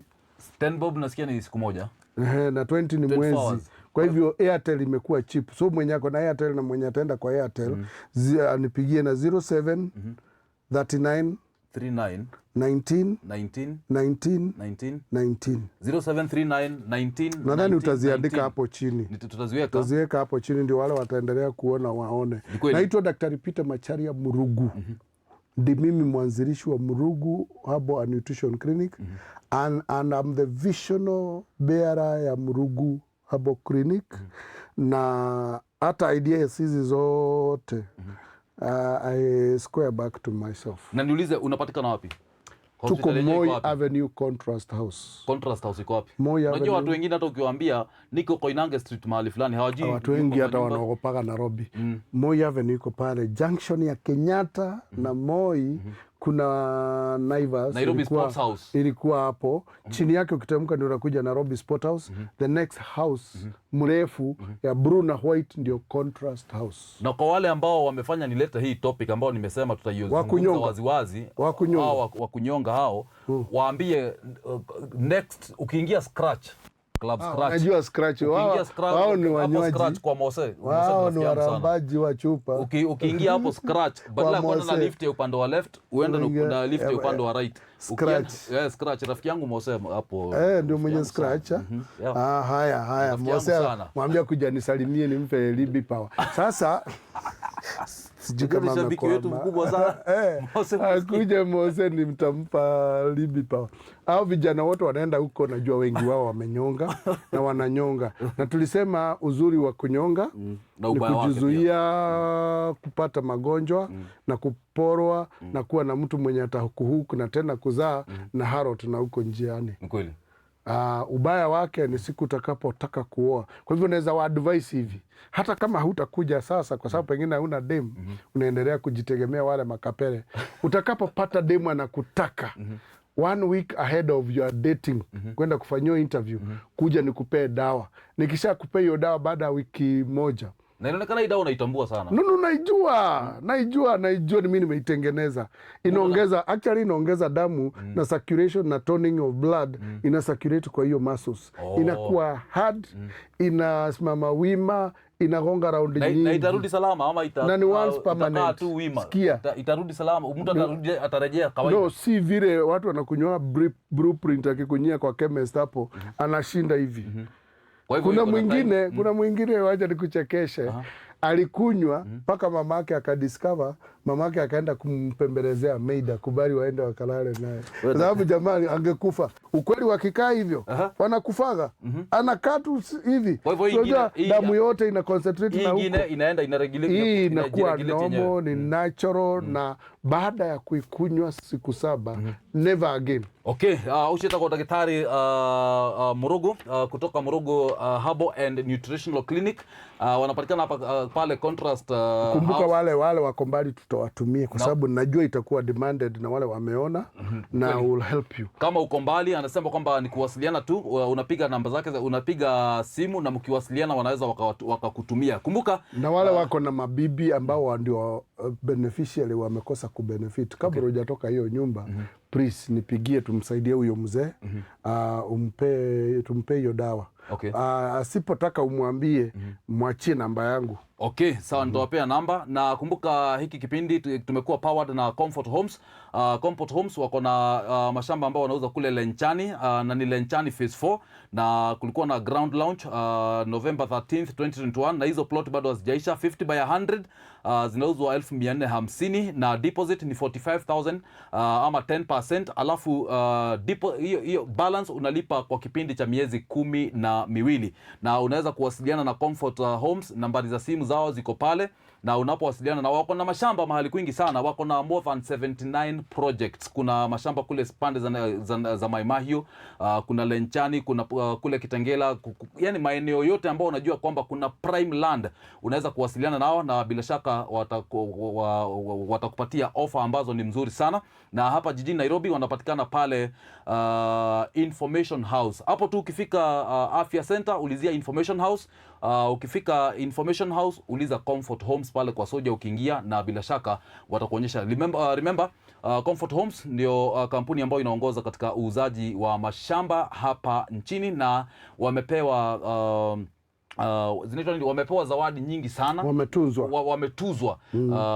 10 bob nasikia ni siku moja. Ehe, na 20 ni 24 mwezi. hours. Kwa hivyo Airtel imekuwa cheap, so mwenye ako na Airtel na mwenye ataenda kwa Airtel anipigie na 07 39 39 19 19 19 19 19. 0739 19 Nadhani 19, utaziandika 19. hapo chini, Tutaziweka. utaziweka hapo chini ndio wale wataendelea kuona waone. Ni kweli. Naitwa Daktari Peter Macharia Murugu. Ndi mimi mwanzilishi wa Murugu Herbal and Nutrition Clinic and I'm the visionary bearer ya Murugu Herbal Clinic na hata ideas hizi zote I square back to myself. Na niulize, unapatikana wapi? Tuko Hospitali yenyewe iko Moi wapi? Avenue Contrast House. Contrast House iko wapi? Moi Unajua Avenue. watu wengine hata ukiwaambia niko Koinange Street mahali fulani hawajui. Watu wengi kwa hata nyumba. wanaogopaga Nairobi. Moi Avenue iko pale junction ya Kenyatta na Moi. Kuna Naivas Nairobi ilikuwa, Sports House. ilikuwa hapo chini yake, ukiteremka ndio unakuja Nairobi Sport House. The next house mrefu ya blue na white ndio Contrast House. Na kwa wale ambao wamefanya nilete hii topic ambao nimesema tutaizungumza Wakunyonga. waziwazi, Wakunyonga. hao wakunyonga hao waambie, next ukiingia Scratch Club, Scratch. Najua Scratch Ukiingia wao, Scratch, wao ni hapo wanywaji, Scratch kwa Mose. Mose wao ni ni rafiki yangu sana. warambaji wa chupa. Ukiingia hapo Scratch, badala ya kwenda na Mose. lift ya upande wa left uende na lift ya upande wa right. Scratch. Yeah, Scratch, rafiki yangu Mose hapo. Eh, ndio mwenye Rafiki yangu sana. Scratch. Ah? Mhm, yeah. Ah, haya haya, Rafiki yangu Mose sana. mwambia kuja nisalimie nimpe Libi Power. Sasa sijui Unajua kama ni shabiki wetu amekwama. mkubwa sana. Eh, Mose akuje Mose ni mtampa Libi Power. Au vijana wote wanaenda huko, najua wengi wao wamenyonga na wananyonga, na tulisema uzuri wa kunyonga Na ni ubaya wake pia. kujizuia kupata magonjwa na kuporwa na kuwa na mtu mwenye atakuhuku na tena kuzaa na harot na huko njiani. Ni kweli. Ubaya wake ni siku utakapotaka kuoa. Kwa hivyo naweza waadvise hivi, hata kama hutakuja sasa, kwa sababu pengine hauna demu, unaendelea kujitegemea wale makapere. Utakapopata demu anakutaka one week ahead of your dating kwenda kufanyiwa interview, kuja nikupee dawa. Nikisha kupea hiyo dawa baada ya wiki moja. Na inaonekana hii dawa unaitambua sana. No, no, naijua, naijua, naijua, ni mimi nimeitengeneza. Inaongeza, actually inaongeza damu na circulation na toning of blood, ina circulate kwa hiyo muscles. Oh. Inakuwa hard, inasimama wima, inagonga raundi Na, nyingi. na itarudi salama ama Na ni once itakaa permanent. tu wima. Sikia. Itarudi salama, mtu atarudi, atarejea kawaida. No, si vile watu wanakunywa blueprint, akikunyia kwa chemist hapo anashinda hivi. Kwa hivyo Kuna iko na time. mwingine, kuna mwingine, wacha nikuchekeshe, alikunywa mpaka mamake akadiscover, mamake akaenda kumpembelezea maid akubali waende wakalale naye, kwa sababu jamani angekufa. Ukweli wakikaa hivyo wanakufaga, anakaa tu hivi. Kwa hivyo hii Unajua, damu yote ina concentrate Hii na huko ingine inaenda inaregulate, hii inakuwa inajiregulate yenyewe. normal, ni natural na baada ya kuikunywa siku 7 never again. Okay, ucio etagwo ndagĩtarĩ Murugu kutoka Murugu Herbal and Nutritional Clinic. Wanapatikana hapa pale Contrast Kumbuka House. wale wako mbali tutawatumia kwa sababu najua itakuwa demanded na wale wameona na will help you. Kama uko mbali, anasema kwamba ni kuwasiliana tu, unapiga namba zake, unapiga simu na mkiwasiliana wanaweza wakakutumia. Kumbuka Na wale wako na mabibi ambao ndio beneficiary wamekosa kubenefit kabla hujatoka hiyo nyumba, please nipigie tumsaidie huyo mzee, umpe tumpe hiyo dawa. Asipotaka umwambie, mwachie namba yangu. Okay, sawa, nitawapea namba na kumbuka hiki kipindi tumekuwa powered na Comfort Homes. Comfort Homes wako na mashamba ambao wanauza kule Lenchani, na ni Lenchani Phase 4 na kulikuwa na ground launch November 13th 2021 na hizo plot bado hazijaisha. 50 by 100 zinauzwa 1450 na deposit ni 45,000 ama 10%, alafu hiyo balance unalipa kwa kipindi cha miezi 12 na unaweza kuwasiliana na Comfort Homes. Nambari za simu zao ziko pale na unapowasiliana na wako na mashamba mahali kwingi sana, wako na more than 79 projects. Kuna mashamba kule pande za Mai Mahiu, kuna Lenchani, kuna kule Kitengela, yani maeneo yote ambao unajua kwamba kuna prime land, unaweza kuwasiliana nao na bila shaka watakupatia ofa ambazo ni mzuri sana. Na hapa jijini Nairobi wanapatikana pale Information House. Hapo tu ukifika Afya Center ulizia Information House. Ukifika Information House uliza Comfort Homes pale kwa soja ukiingia, na bila shaka watakuonyesha. Remember, Comfort Homes ndio kampuni ambayo inaongoza katika uuzaji wa mashamba hapa nchini na wamepewa Zinaitwa nini? Wamepewa zawadi nyingi sana, Wametuzwa. Wametuzwa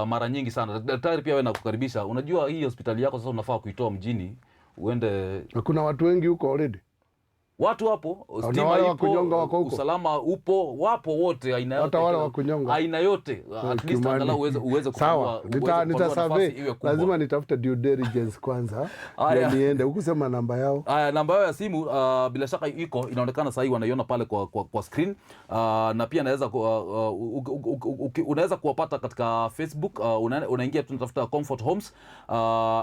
mara nyingi sana. Daktari, pia wewe nakukaribisha. Unajua hii hospitali yako sasa unafaa kuitoa mjini uende Na kuna watu wengi huko already. Watu wapo, stima wale wa ipo, kunyonga wako huko? Usalama upo, wapo wote, aina yote, Hata wale wa kunyonga? Aina yote, at least Kimani. angalau uweze Sawa, kupanua, uweze nita kupanua nafasi survey. iwe kubwa. Lazima nitafute due diligence kwanza Haya. ndio niende. Hukusema namba yao. Aya, namba yao ya simu bila shaka iko inaonekana sahii, wanaiona pale kwa screen na pia naweza unaweza kuwapata katika Facebook, unaingia tu unatafuta Comfort Homes,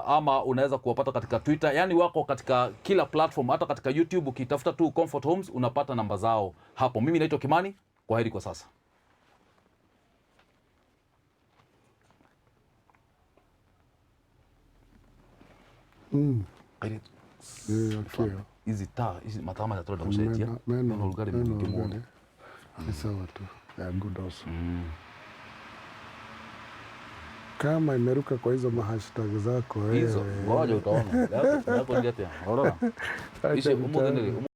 ama unaweza kuwapata katika Twitter, yani wako katika kila platform, hata katika YouTube ukitafuta tu Comfort Homes unapata namba zao hapo. Mimi naitwa Kimani, kwa heri kwa sasa. Okay. Hizi taa hizi matama ya toda gusaidia Meno, meno rugari meno mwingi muno. rugari. Ni sawa tu. They are good also. Kama imeruka kwa hizo mahashtag zako Hizo wewe. ngoja utaona yako yako ndio tena. Unaona? Acha Ici umuthi nitaona. nĩ rĩ?